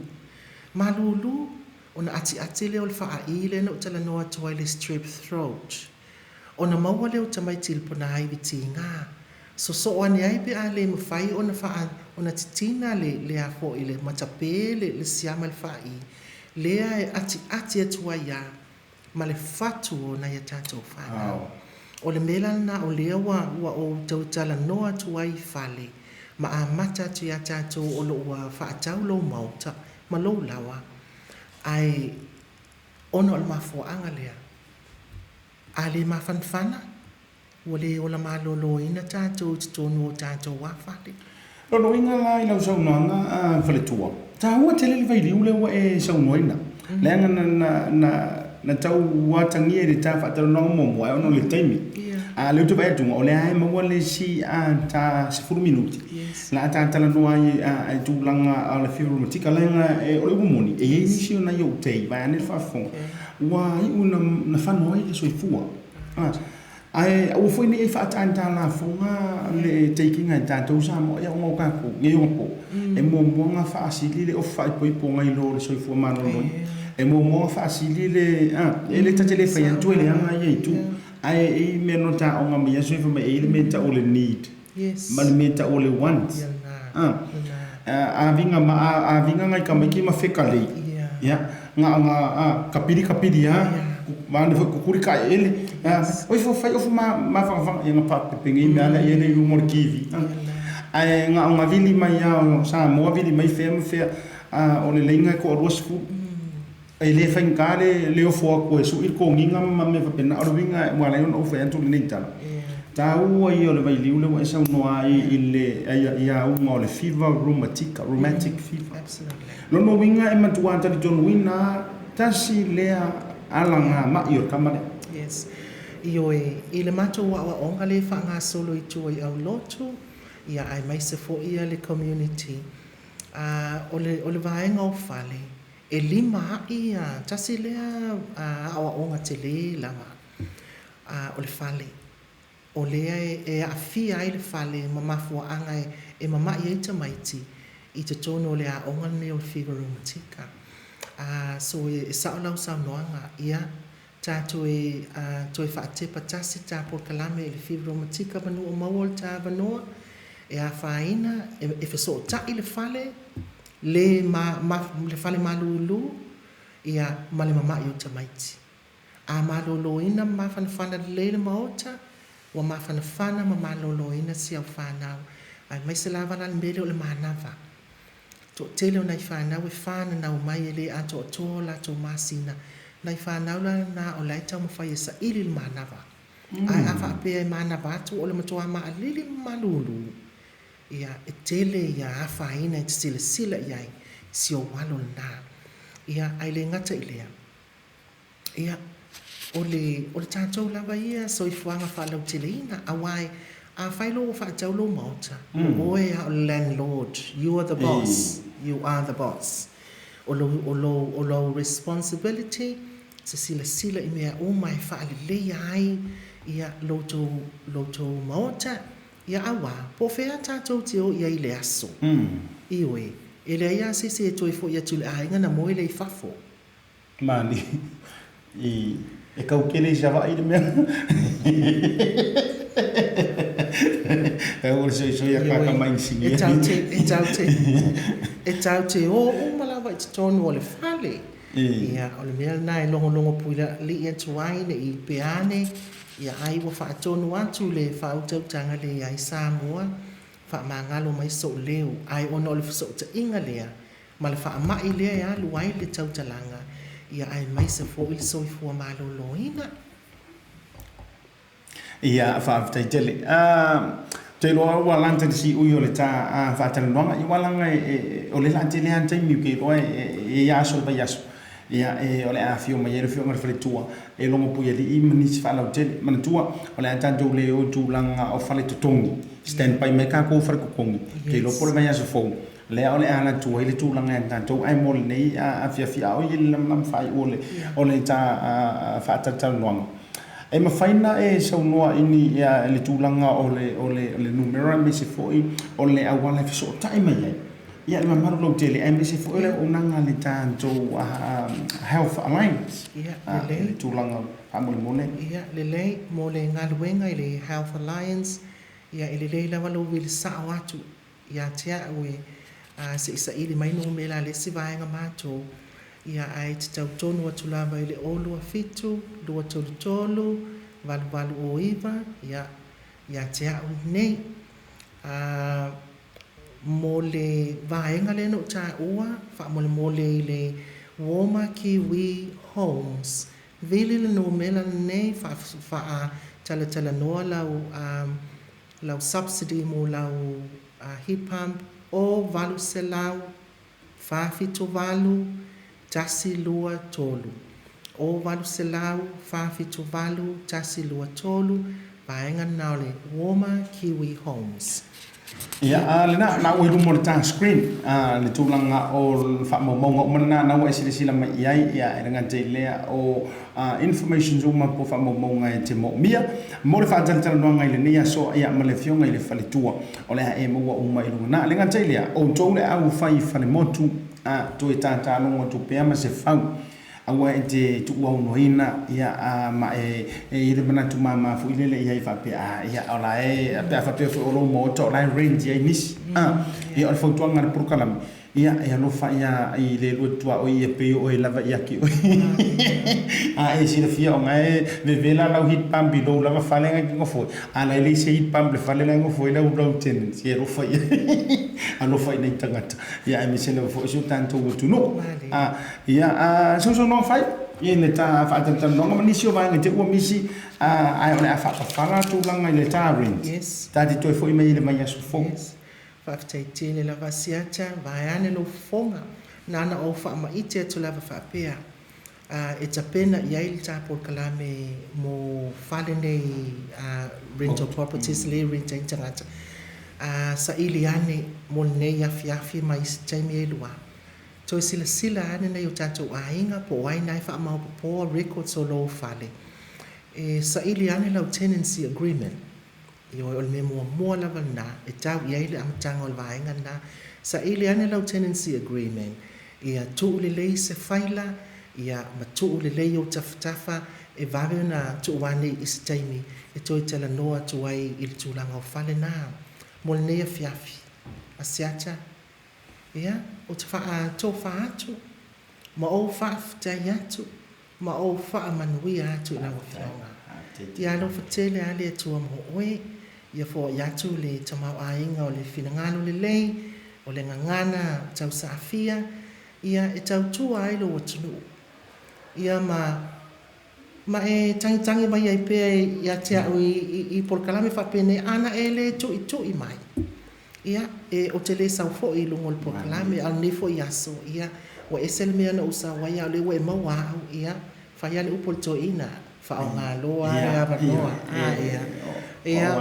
Malulu, ona atiati lea o le faa'i lea na ou talanoa atu ai le strep throat. Ona maua lea o tamaiti i le ponaivi tiga. Sosoo ane ai pe a le mafai ona faa ona titina le le a foi le matape le le siama i le faai lea e atiati atu ai a ma le fatu o nai a tatou fanau. O le mea la lena o lea ua ua ou tau talanoa atu ai i fale ma amata atu ia tatou o lo o ua faatau lou maota ma lou laoa ae ona o le mafuaaga lea a le mafanafana Ua le ola maloloina tatou i totonu o tatou a fale. Lona uiga la i lau saunoaga a Faletua, taua tele le vailiu lea ua e saunoaina, leaga na, na, na, na tau atagia i le ta faatalanoaga muamua ai ona o le taimi. A o lea ou te vaai atu, o lea lava e maua le isi ta 10 minute la a ta talanoa ai i tulaga o le fever rheumatica, leaga o le upu moni, e i ai nisi o nai ou tei, vaeane le faafofoga, ua iu ina fano ai le soifua. Ae aua foi ne i faataata lafoga le taking a e tatou Samoa ia ona o tatou nei ona po e muamua ona faasili le ofi faaipoipo nai lo le soifua maloloina. E muamua ona faasili le a e le ta te le fai atu e leaga ia itu ae e i ai mea na taoga mai aso ia fai mai e i ai le mea e tau o le need ma le mea e tau o le want. A viga ma a viga nai tamaiti ma fekalei ia na ona a kapili kapili a vaeane foi kukuli ka eele a oi fo fai ofu ma mafanafana ia na faapepe nei mea lea ia le i luga o le TV ae na ona vili mai a o Samoa vili mai fea ma fea a o le laina e toalua sefulu e le faigata le le ofo atu e sui le toniga ma mea faapena. O le uiga ua ala ai ona ou fai atu lenei tala, taua ia o le vailiu lea ua e saunoa ai i le i auga o le fever rheumatica, rheumatic fever. Lona uiga e matua talitonuina lava tasi lea alagama'i o le tama lea. Yes. Ioe, i le matou aoaoga lea e faagasolo i tua i Aulotu, ia aemaise foi le community, a, o le, o le vaega o fale, E lima aʻi a tasi lea aoaoga tele lava o le fale. O lea e aafia ai le fale ma mafuaaga e mama'i ai tamaiti i totonu o le aoga lenei o le Fever Rheumatica. So e sao lau saunoaga, ia ta toe toe faatepa tasi ta polokalame i le Fever Rheumatica manu o maua o le ta avanoa e afaina e fesoota'i le fale le ma, ma, le fale malulu, ia, ma le mama'i o tamaiti. A maloloina ma mafanafana lelei le Maota, ua mafanafana ma maloloina si au fanau, aemaise lava la le mea lea o le manava. Toatele o nai fanau e fananau mai e le atoatoa o latou masina, nai fanau la na o la e taumafai e saili le manava. Ae a faapea e manava atu o le matuā maalili ma malulu, Ia, e tele ia afaina e te silasila i ai, si ou alo lena. Ia, ae le gata i lea, ia, o le, o le tatou lava ia soifuaga faalauteleina, aua e, afai loa ua faatau lou maota, o oe lava o le landlord, you are the boss, you are the boss. O lou, o lou, o lou responsibility, se silasila i mea uma e faaleleia ai ia lo tou, lo tou maota, Ia auā, po o fea tatou te o i ai i le aso? Ioe, e leai lava se isi e toe foi atu i le aiga na moe lea i fafo. Mani, i, e kau kele i Savaii le mea. Kau o le soisoi a kaka mai inisinia. E tau te, e tau te, e tau te o uma lava i totonu o le fale. Ia, o le mea lena e logologo puilali'i atu ai ne i pea ane, ia ai ua faatonu atu le faautautaga le i ai Samoa, faamagalo mai so'u leo, ae ona o le fesootaiga lea ma le faama'i lea e alu ai le tautalaga, ia aemaise foi le soifua maloloina. Ia, faafetai tele. Ou te iloa ua lata le siui o le ta faatalanoaga. Ia, aua leaga o lea o le a tele lava le taimi, ou te iloa e i ai lava aso o le vaiaso, ia, o le a afio mai ai le Afioga i le Faletua e logo puialii ma nisi faalautele. Manatua, o le a tatou le o i tulaga o fale totogi, stand by mai tatou fale totogi. Ou te iloa po o le vaiaso fou, lea o le a alu atu ai le tulaga ia tatou, ae mo lenei afiafi, a o i le lamalama faaiu o le ta faatalatalanoaga. E mafai na e saunoa i ni le tulaga o le o le o le numera aemaise foi o le auala e fesootai mai ai ia le mamalu lautele aemaise foi o le auaunaga a le tatou Health Alliance Ia, lelei. I le tulaga faamolemole. Ia, lelei. Mo le galuega i le Health Alliance, Ia, e lelei lava lou vili sa'o atu ia te a'u e se i saili mai numera a le isi vaega matou, ia ae te tau tonu atu lava i le 0 2 7 2 3 3 8 8 0 9, ia, ia te a'u nei. A, mo le vaega lea na ou tāua, faamolemole i le Warmer Kiwi Homes, vili le numera lenei, faatalatalanoa lau, lau subsidy mo lau heat pump, o 800 478 123. O 800 478 123, vaega lena o le Warmer Kiwi Homes. Ia, a lena, na ua i luma o le ta screen, a le tulaga o faamaumauga uma lena na ua e silasila mai i ai, ia, e le gata i lea o informations uma po o faamaumauga e te moomia mo le faatalatalanoaga i lenei aso, ia, ma le Afioga i le Faletua, o le a e maua uma i luga na. Le gata i lea, outou le au fai falemotu, a toe tatalogo atu pea ma se fau, aua e te tuuaunoaina, ia, a ma e e i ai le manatu mama foi lele i ai faapea, a ia, o la e, pe a faapea foi o lou maota o la e rent i ai nisi, a ia, o le fautuaga a le polokalame, ia, e alofa ia i le lua tuaoi ia pei o oe lava ia ki oe. A e silafia o gae vevela lau heat pump i lou lava fale ngai ki ngofoi, a la e leai se heat pump le fale la e ngofoi lau lau tenants, ia alofa ia alofa i nai tagata, ia, aemaise lava foi si o tatou atunuu. A ia, a sausaunoa fai i le ta faatalatalanoaga ma nisi o vaega te ua misi, a ae o le a faapafala tulaga i le ta rent. Yes. Ta te toe foi mai i le vaiaso fou. Yes. Faafetai tele lava Asiata, vaeane lou fofoga, na ona ou faamaite atu lava faapea, e tapena i ai le ta polokalame mo fale nei, rental properties lea e rent ai tagata. Saili ane mo lenei afiafi ma isi taimi e lua. Toe silasila ane nai o tatou aiga po o ai na e faamaopoopoa records o lou fale. E saili ane lau tenancy agreement. Ioe, o le mea muamua lava lena e tau i ai le amataga o le vaega lena. Saili ane lau tenancy agreement, ia tuu lelei se faila, ia ma tuu lelei ou tafatafa e vave ona tuu ane i se taimi e toe talanoa atu ai i le tulaga o fale na. Mo lenei afiafi, Asiata, ia, ou te faatofa atu ma ou faafetai atu ma ou faamanuia atu i lau Afioga. Ia alofa tele lava le Atua mo oe, ia foai atu le tamaoaiga o le finagalo lelei, o le gagana tausaafia, ia e tautua ai lou atunuu, ia ma ma e tagitagi mai ai pea ia te a'u i polokalame faapenei, ana e le tu'itu'i mai, ia, e ou te le sau foi i luga o le polokalame. A o lenei foi aso, ia, ua ese le mea na ou sau ai, a o lea ua e maua a'u, ia, fai lava le upu a le toeaina, faaaoga loa le avanoa. Ia, ia,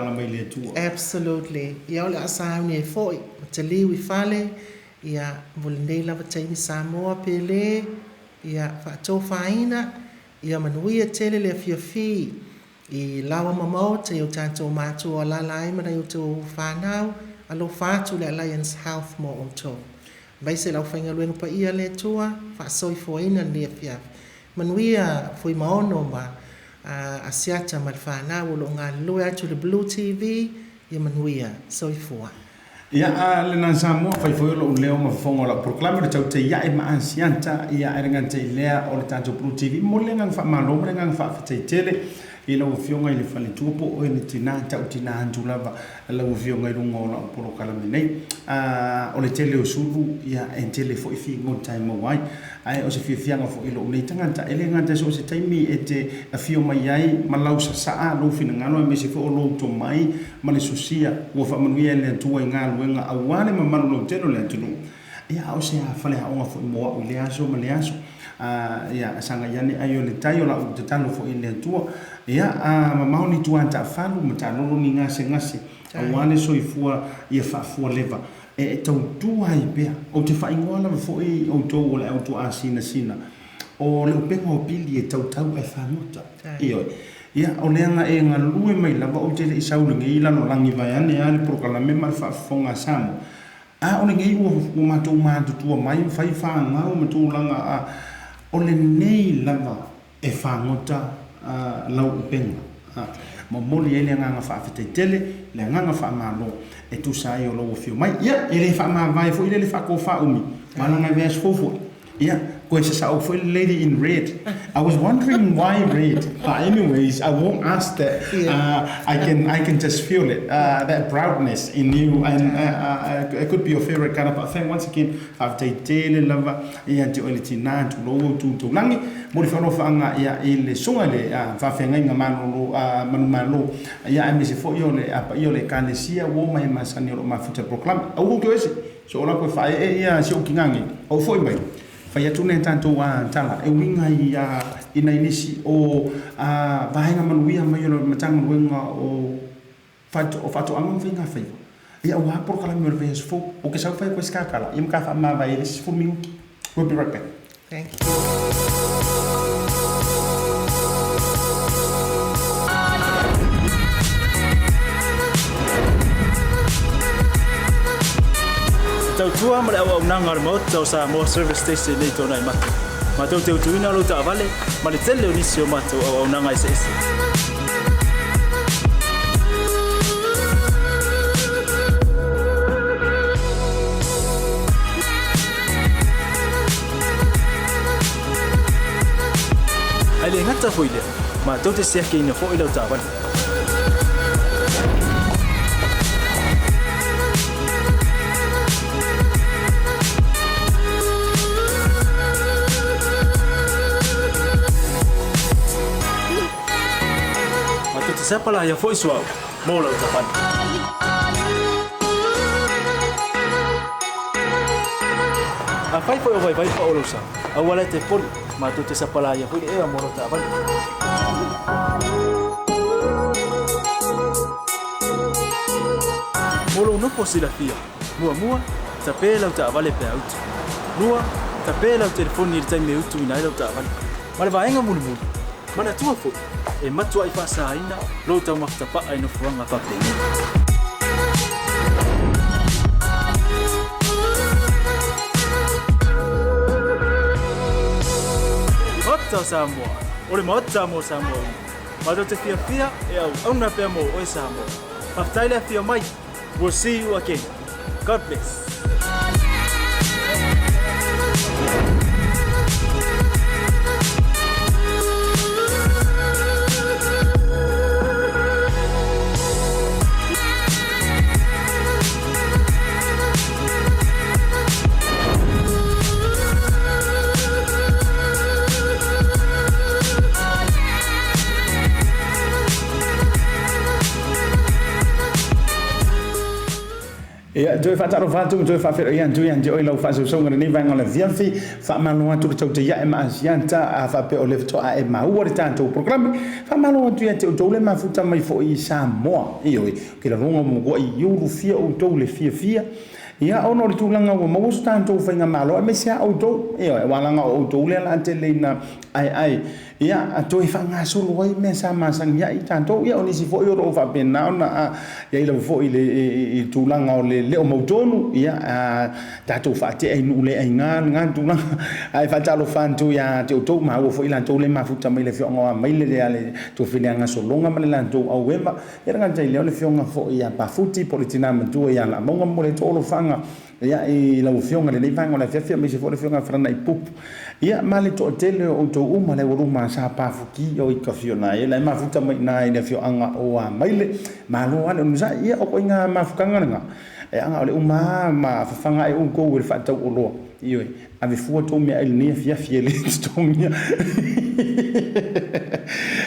absolutely. Ia, o le a sauni ai foi ma taliu i fale, ia, mo lenei lava taimi Samoa pele, ia, faatofaina, ia manuia tele le afiafi i laoa ma maota i o tatou matua o alaala ai ma nai o outou fanau. Alofa atu le Alliance Health mo outou. Aemaise le aufaigaluega paia a le Atua, faasoifuaina lenei afiafi. Manuia Fuimaono ma Asiata ma le fanau o lo o galulue atu i le Blue TV, ia manuia. Soifua. Ia, a lena Samoa, fai foi o lou leo ma fofoga o lau polokalame o le taute iae ma Asiata, ia, ae le gata i lea o le tatou Blue TV. Momoli le agaga faamalo ma le agaga faafetai tele i lau Afioga i le Faletua po o oe le tina, tau tina atu lava lau Afioga i luga o lau polokalame nei. A, o le tele o sulu, ia, e tele foi figota e maua ai. Ae o se fiafiaga foi i lou nei tagata, e le gata so o se taimi e te afio mai ai ma lau sasaa lou finagalo aemaise foi o lou tomai ma le sosia ua faamanuia e le Atua i galuega aua le mamalu lautele o le atunuu. Ia, a o se faleaoga foi mo au i lea aso ma lea aso. A, ia, sagai ane ai o le tai o lau tatalo foi i le Atua. Ia, a mamao ni tua taafalu ma taalolo ni gasegase aua le soifua ia faafualeva e tautua ai pea. Ou te faaigoa lava foi outou o le au tuaasinasina, o le upega o pili e tautau ae fagota. Ioe. Ia, o leaga e galue mai lava ou te le i sau lenei lalolagi vaeane a le polokalame ma le faafofoga a Samoa. A o lenei ua ua matou matutua mai ma fai fagau ma tulaga a o lenei lava e fagota lau upega. Momoli ai le agaga faafetai tele, le agaga faamalo e tusa ai o lou afio mai. Ia, e le faamavae foi lea le faatofa umi, malaga e vaiaso fou foi. Ia, koe sasa'o foi le lady in red. I was wondering why red, but anyways, I won't ask that. I can just feel it, that proudness in you, and it could be your favorite color. But thank once again, faafetai tele lava ia te oe le tinā tulou o tūtaulagi mo le fealofaaga ia i le susuga i le faafeagaiga malolo manumalo ia aemaise foi o le paia o le ekalesia ua o mai e masani o loo mafuta polokalame. Aua kou te o ese so o la koe faaee ia si ou kigage ou foi mai fai atu lea tatou tala e uiga i i nai nisi o vaega manuia mai o le Matagaluega o Faatoaga ma Faiga Faiva ia aua polokalame o le vaiaso fou. Ou te sau fai atu ai se tatala ia ma ta faamavae ai le isi 10 minuti. We'll be right back. Thank you. E tautua ma le auaunaga a le Maota o Samoa Service Station nei tona i matou. Matou te utuina lou taavale ma le tele o nisi o matou auaunaga eseese. Ae le gata foi lea, matou te siakiina foi lau taavale. Matou te sapalaia foi suauu mo lau taavale. Afai foi o vaivai pao lou sa, aua la e te poli, matou te sapalaia foi le ea mo lau taavale. Mo lou nofo silafia, muamua, tape lau taavale pe a utu. Lua, tape lau telefoni i le taimi e utuina ai lau taavale. Ma le vaega mulimuli, manatua foi, e matuai faasaina lou taumafa tapaa i nofoaga faapenei. Maota o Samoa, o le Maota mo Samoa uma. Matou te fiafia e auauna pea mo oe Samoa. Faafetai le afio mai. We'll see you again. God bless. Ia, toe faatalofa atu ma toe faafeiloai atu ia te oe lau faasausauga i lenei vaega o le afiafi. Faamalo atu le tautaiae ma Asiata a faapea o lea faatoa e maua le tatou polokalame. Faamalo atu ia te outou le mafuta mai foi i Samoa. Ioe, ou te lagona ua matuai iulufia outou le fiafia. Ia, ona o le tulaga ua maua so tatou faigamalo, aemaise lava outou. Ioe, aua leaga o outou lea o le a tele ina aeae. Ia, toe faagasolo ai mea sa masani ai tatou. Ia, o nisi foi o lo o faapena ona i ai lava foi i le tulaga o le le o mautonu, ia, tatou faatea i nuu le aiga lena tulaga. Ae faatalofa atu ia te outou, maua foi latou le mafuta mai le afioaga o Amaile, le tuafine gasologa ma le latou aueva. Ia, le gata i lea o le afioga foi ia Pafuti po o le tina matua ia Laamauga mo le toalofaga. Ia, i lau Afioga i lenei vaega o le afiafi, aemaise foi le Afioga ia Falanaipupu, ia, ma le toatele o outou uma le aualuma sa pafuki o i ka fio na e la e mafuta mai i na i le afioaga o Amaile. Malo lava le onosai. Ia, o ituaiga mafutaga lena, e aga o le uma lava ma fafaga ai outou i le faatauoloa. Ioe, ave fua tou meaai i lenei afiafi e le totogia.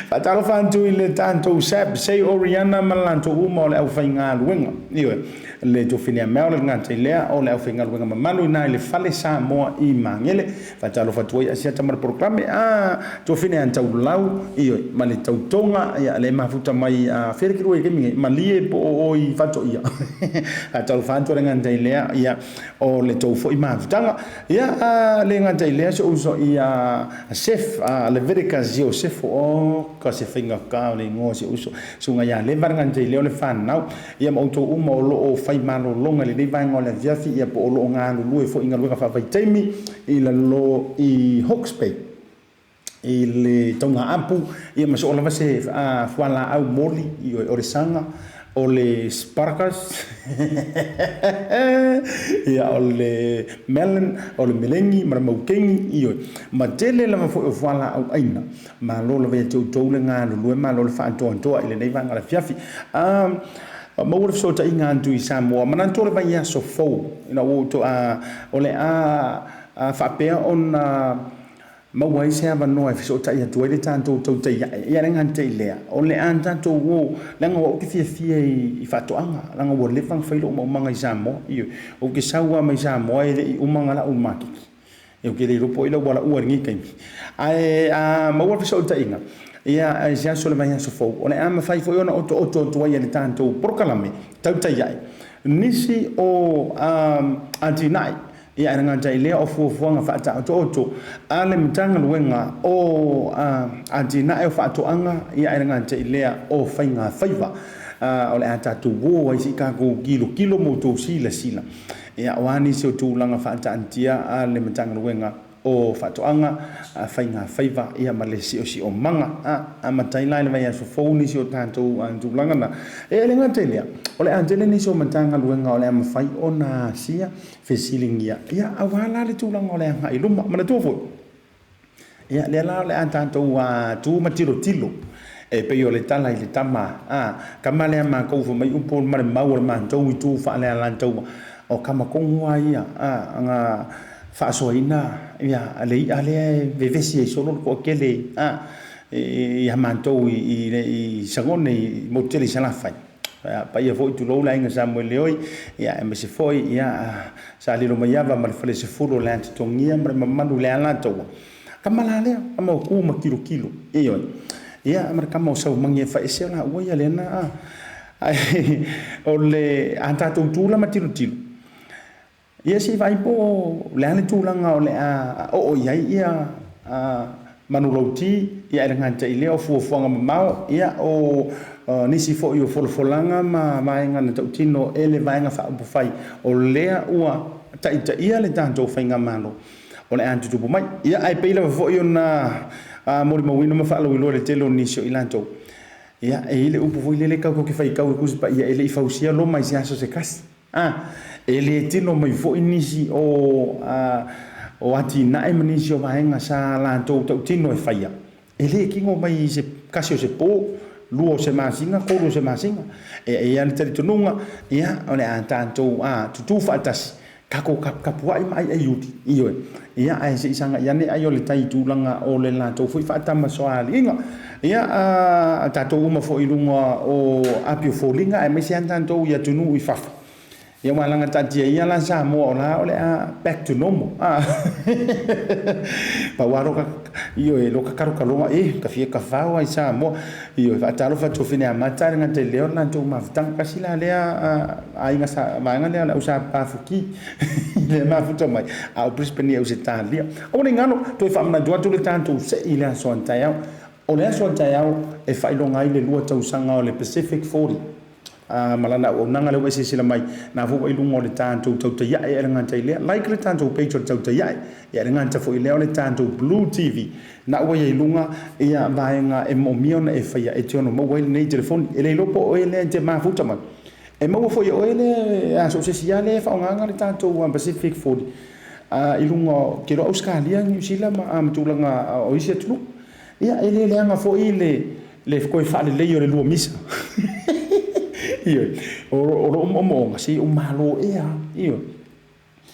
Faatalofa atu i le tatou SAP, Sei Oriana ma le latou uma o le aufaigaluega. Ioe, le Tofine Mea o le gata i lea o le aufaigaluega mamalu i na i le Fale Samoa i Magele. Faatalofa atu ai Asiata ma le polokalame a Tofine a Taulau, ioe, ma le tautoga ia le mafuta mai a fea le kilua i le taimi nei, Malie po o o i Fatoia. Faatalofa atu le gata i lea ia o le tou foi mafutaga. Ia le gata i lea si ou uso ia Sef Leviticus Iosefo, o ka se faigata o le igoa o si ou uso, susuga ia Leva le gata i lea o le fanau. Ia ma outou uma o lo o fai malologa i lenei vaega o le afiafi, ia po o lo o galulue foi i galuega faavaitaimi i lalo i Hawke's Bay. i le taugaapu, ia ma so o lava se fualaau moli, ioe, o le saga, o le asparagus, ia, o le melon, o le melegi ma le maukeni, ioe, ma tele lava foi o fualaau aina. Malo lava ia te outou le galulue, malo le faatoatoa i lenei vaega o le afiafi. Maua le fesootaiga atu i Samoa, manatua le vaiaso fou ina ua outou, o le a faapea ona maua ai se avanoa e fesootai atu ai le tatou tautai ae. Ia le gata i lea, o le a tatou o, leaga o au ou te fiafia i faatoaga, leaga ua leva ona fai lou maumaga i Samoa. Ioe, ou te sau lava mai Samoa e le i uma ona lau maketi. Ou te le iloa po o ai lau alaua i lenei taimi. Ae a maua le fesootaiga, ia i se aso o le vaiaso fou, o le a mafai foi ona otooto atu ai e le tatou polokalame tautai ae nisi o atinae. Ia, e le gata i lea o fuafuaga faataotooto a le Matagaluega o Atinae o Faatoaga, ia, e le gata i lea o Faiga Faiva, o le a tatou o ai se i tatou tilotilo ma outou silasila, ia, o a nisi o tulaga faataatitia a le Matagaluega o Faatoaga, Faiga Faiva, ia, ma le Siosiomaga. Amata ai la i le vaiaso fou nisi o tatou tulaga na. E le gata i lea, o le a tele nisi o Matagaluega o le a mafai ona asia fesiligia, ia, aua la le tulaga o le agai i luma. Manatua foi, ia, lea la o le a tatou tu ma tilotilo, e pei o le tala i le tama, a, kama lea matou fai mai upu ma le mau o le matou itu faalealataua, o kama tonu lava ia, a, na faasoaina, ia, le i'a lea e vevesi ai solo le toatele, a, ia matou i Sagone i motu tele i Salafai. Paia foi tulou le aiga Samoeleoi, ia, aemaise foi, ia, Sa Lilomaiava ma le Falesefulu o le Atitogia ma le mamalu i le Alataua. Kama la lea, kama o ku ma kilokilo. Ioe. Ia, ma le kama o Saumagi e faese o laua ia lea na a. Ae o le a tatou tu la ma tilotilo, ia se i vaai po o le a le tulaga o le a oo i ai ia manulauti, ia e le gata i lea o fuafuaga mamao, ia o nisi foi o folafolaga ma vaega na tautino e le Vaega Faaupufai o lea ua taitaia le tatou faigamalo o le a tutupu mai. Ia ae pei lava foi ona molimauina ma faalauiloa i le tele o nisi o i latou, ia e i ai le upu foi lele tatou te faitau i Tusi Paia e le i fausia Roma i se aso se tasi. A, e le tino mai foi nisi o, a, o atinae ma nisi o vaega sa latou tautino e faia, e le tino mai i se kasi o se po, lua o se masina, tolu o se masina. E i ai le talitonuga, ia, o le a tatou, a, tutū faatasi, tatou tapuai ma aiaiuli, ioe. Ia, ae se i sagai ane ai o le tai i tulaga o le latou foi faatamasoaliiga. Ia, a tatou uma foi i luga o api o foliga aemaise lava tatou i atunuu i fafo. Ia, ua alaga taatia ia la Samoa o la o le a back to normal. A pau lava lo ka, ioe, lo ka kalokaloga, e, ka fia kafao ai Samoa. Ioe, faatalofa atu o Fineamata le gata i lea o le latou mafutaga. Kasi la lea aiga sa, vaega lea o le au sa pafuki i le mafuta mai, a o Brisbane i Ausetalia. Aua ne i galo, toe faamanatu atu le tatou sei i le aso a taeao. O le aso a taeao e faailoga ai le 2 tausaga o le Pacific 40 ma lana auaunaga lea ua e silasila mai, na foi ua i luga o le tatou tautai ae e le gata i lea, like le tatou page o le tautai ae, ia e le gata foi i lea o le tatou Blue TV, na ua i ai i luga ia vaega e moomia ona e faia e te ono maua ai lenei telefoni. E le iloa po o oe lea e te mafuta mai. E maua foi e oe lea a so o se isi lava lea e faaaogaina le tatou Pacific 40 i luga o, ou te iloa Ausetalia, Niu Sila ma tulaga o isi atunuu. Ia, e le leaga foi le toe faalelei o le lua misa. Ioe. O lou moomooga, se i ou malo ea. Ioe.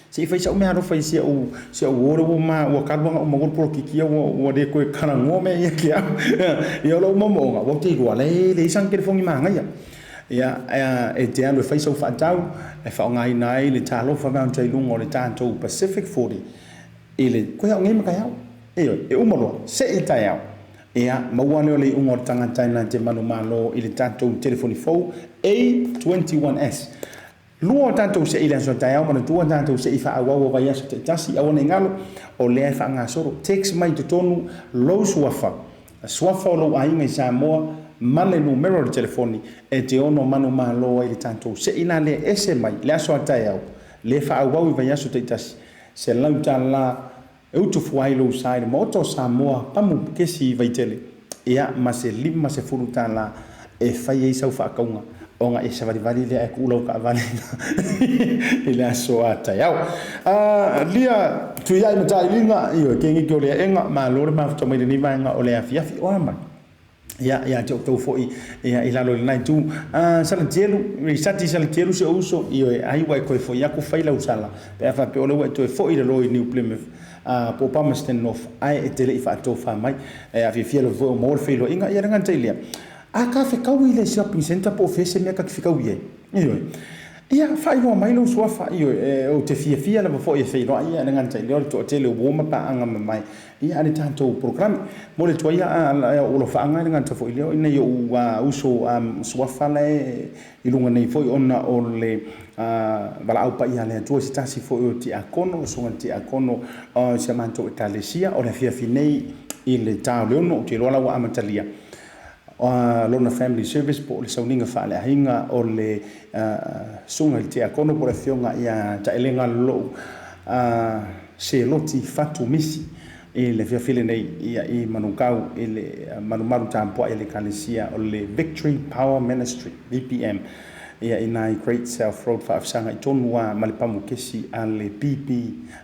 Se i fai sau meaalofa i si au si au uo lea ua ma ua talu lava ona ou maua le polokiki ia ua le toe talanoa mea ia te au. Ia o lou moomooga, aua ou te iloa la e leai sana telefoni manaia. Ia, e te alu e fai sau faatau e faaaogaina ai le Talofa Voucher i luga o le tatou Pacific 40 i le koe au nei ma taeao. Ioe, e uma loa, se i taeao, ia maua lea o le iuga o le tagata e na te manumalo i le tatou telefoni fou A21S. Lua o tatou se i le aso taeao, manatua tatou se i faaauau o vaiaso taitasi, aua ne i galo, o lea e faagasolo. Text mai i totonu lou suafa, suafa o lou aiga i Samoa ma le numera o le telefoni e te ono manumalo ai i le tatou se i la lea ese mai le aso a taeao, le faaauau i vaiaso taitasi, $100. E utu fua ai lou sa i le Maota o Samoa pamu kesi i Vaitele, ia, ma se $50 e fai ai sau faakauga ona e savalivali lea ae tuu lau taavale i le aso a taeao. Lia Tuiai ma Tailiga, ioe, keniki o le aega, malo le mafuta mai lenei vaega o le afiafi. O a mai? Ia, ia te outou foi ia, i lalo i lena itu. Salatielu, Risati Salatielu si ou uso, ioe, ai ua e toe foi aku fai lau sala, pe a faapea o lea ua e toe foi i lalo i New Plymouth, po o Palmerston North, ae e te le i faatofa mai. E afiafia lava foi o maua le feiloaiga, ia le gata i lea. A ka fekaui i le shopping centre po o fea se mea ka te fekaui ai? Ioe. Ia, faailoa mai lou suafa, ioe, ou te fiafia lava foi e feiloai, ia le gata i lea o le toatele o uo ma paaga mamae ia a le tatou polokalame. Mo le tuai a ou alofaaga le gata foi lea o ina i ou uso suafa la e i luga nei foi ona o le valaau paia a le Atua i se tasi foi o tiakono, susuga i le tiakono o si a matou Ekalesia o le afiafi nei i le ta o le 6, ou te iloa la ua amatalia lona family service po o le sauniga faaleaiga o le susuga i le tiakono po o le afioga ia Taelega Lolou Seloti Fatu Misi i le afiafi lenei i Manukau i le malumalu tapuai a le Ekalesia o le Victory Power Ministry, VPM, i ina i Great South Road faafesagai tonu lava ma le pamu kesi a le BP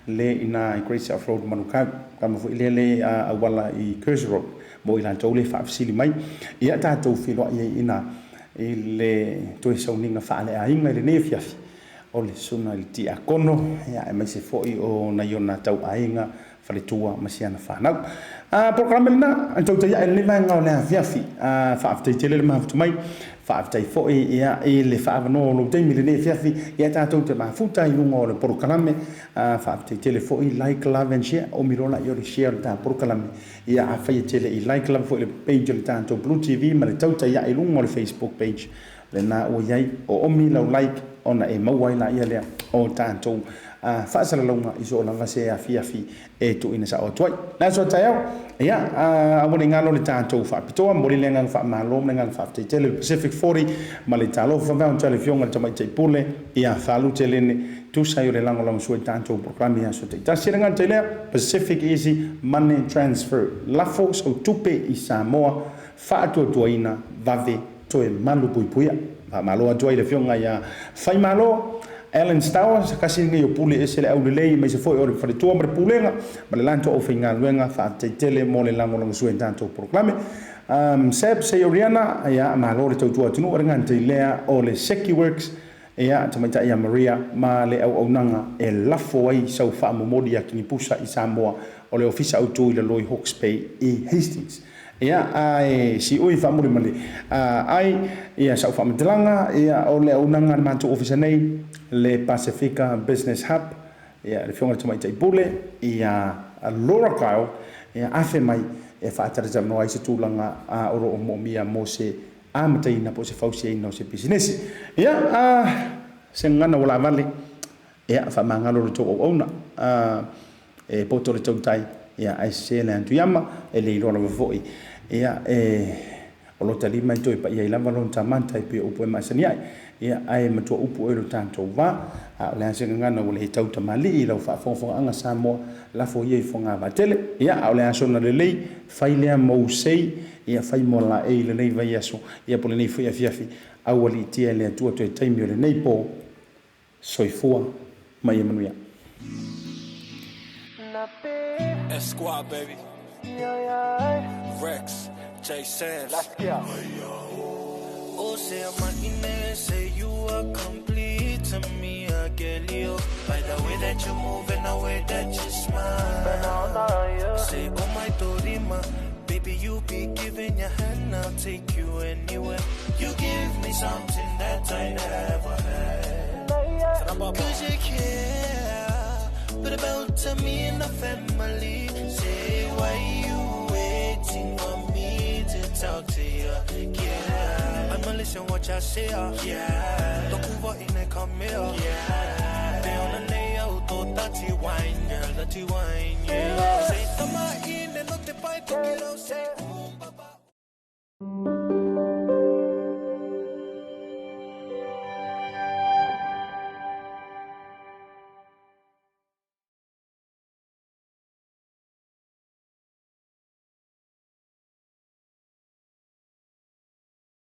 le ina i Great South Road Manukau kama foi lea le auala i Curse Road mo i latou le faafesili mai. Ia tatou feiloai ai ina i le toe sauniga faaleaiga i lenei afiafi o le susuga i le tiakono, ia, aemaise foi o nai ona tauaiga, faletua ma si ana fanau. Polokalame lena e tautai ae lenei vaega o le afiafi. Faafetai tele le mafuta mai. Faafetai foi ia i le faaavanoa o lou taimi i lenei afiafi ia tatou te mafuta i luga o le polokalame. Faafetai tele foi like, love and share. O milola i o le share o le ta polokalame. Ia afai e tele i like lava foi le page o le tatou Blue TV ma le tautai ae i luga o le Facebook page lena ua i ai. O omi lau like ona e maua ai laia lea o tatou faasalalauga i soo lava se afiafi e tuuina sao atu ai. Le aso a taeao, ia, aua ne i galo le tatou faapitoa, momoli le agaga faamalo ma le agaga faafetai tele i le Pacific 40 ma le Talofa Voucher le Afioga i le Tamaitai Pule ia Falu Telene, tusa ai o le lagolagosua i tatou polokalame i aso taitasi. E le gata i lea, Pacific Easy Money Transfer, lafo sau tupe i Samoa, faatuatuaina vave toe malu puipuia. Faamalo atu ai i le Afioga ia Faimalo Alan Stowers, se tasi lenei o pule ese le aulelei aemaise foi o le faletua ma le pulega ma le latou aufaigaluega. Faafetai tele mo le lagolagosua i tatou polokalame. Seb Seioriana, ia, malo le tautua atunuu, e le gata i lea o le Sekiworks, ia, tamaitai ia Maria ma le auaunaga e lafo ai sau faamomoli ia Kinipusa i Samoa o le Ofisa Autu i lalo i Hawke's Bay i Hastings. Ia, ae siui faamulimuli ai ia sau faamatalaga, ia, o le auaunaga a le matou ofisa nei, le Pasifika Business Hub, ia, le Afioga i le Tamaitai Pule, ia Laura Kyle, ia, afe mai e faatalatalanoa ai se tulaga o lo o moomia mo se amataina po o se fausiaina o se pisinisi. Ia, se gagana ua laavale, ia, faamagalo le tou auauna. E poto le tautai, ia, ae sese le atuiama, e le iloa lava foi, ia, e o lota lima e toe paia ai lava lona tamata e pei o upu e masani ai. Ia, ae matua upu oe i lo tatou va, a o le a se gagana ua le tau tamalii i lau faafogafogaaga Samoa, lafo ia i fogavaa tele. Ia, a o le a sona lelei, fai lea mou sei, ia, fai mo laei i lenei vaiaso, ia po o lenei foi afiafi, aualiitia e le Atua toe taimi o lenei po. Soifua ma ia manuia. S Squad, baby. Rex, J Sam's. Let's go. Oh, say I'm say you are complete to me, I get you. By the way that you move and the way that you smile. Say, oh my Dorima, baby, you be giving your hand, I'll take you anywhere. You give me something that I never had. Cause you care, but about to me and the family. Say, why you waiting for me to talk to you? Yeah, I'ma listen what you say. Yeah, Tokuva in the come here. Yeah, they on the nail, to dirty wine, girl, dirty wine. Yeah, say, tama in and not the bite, to get out, say.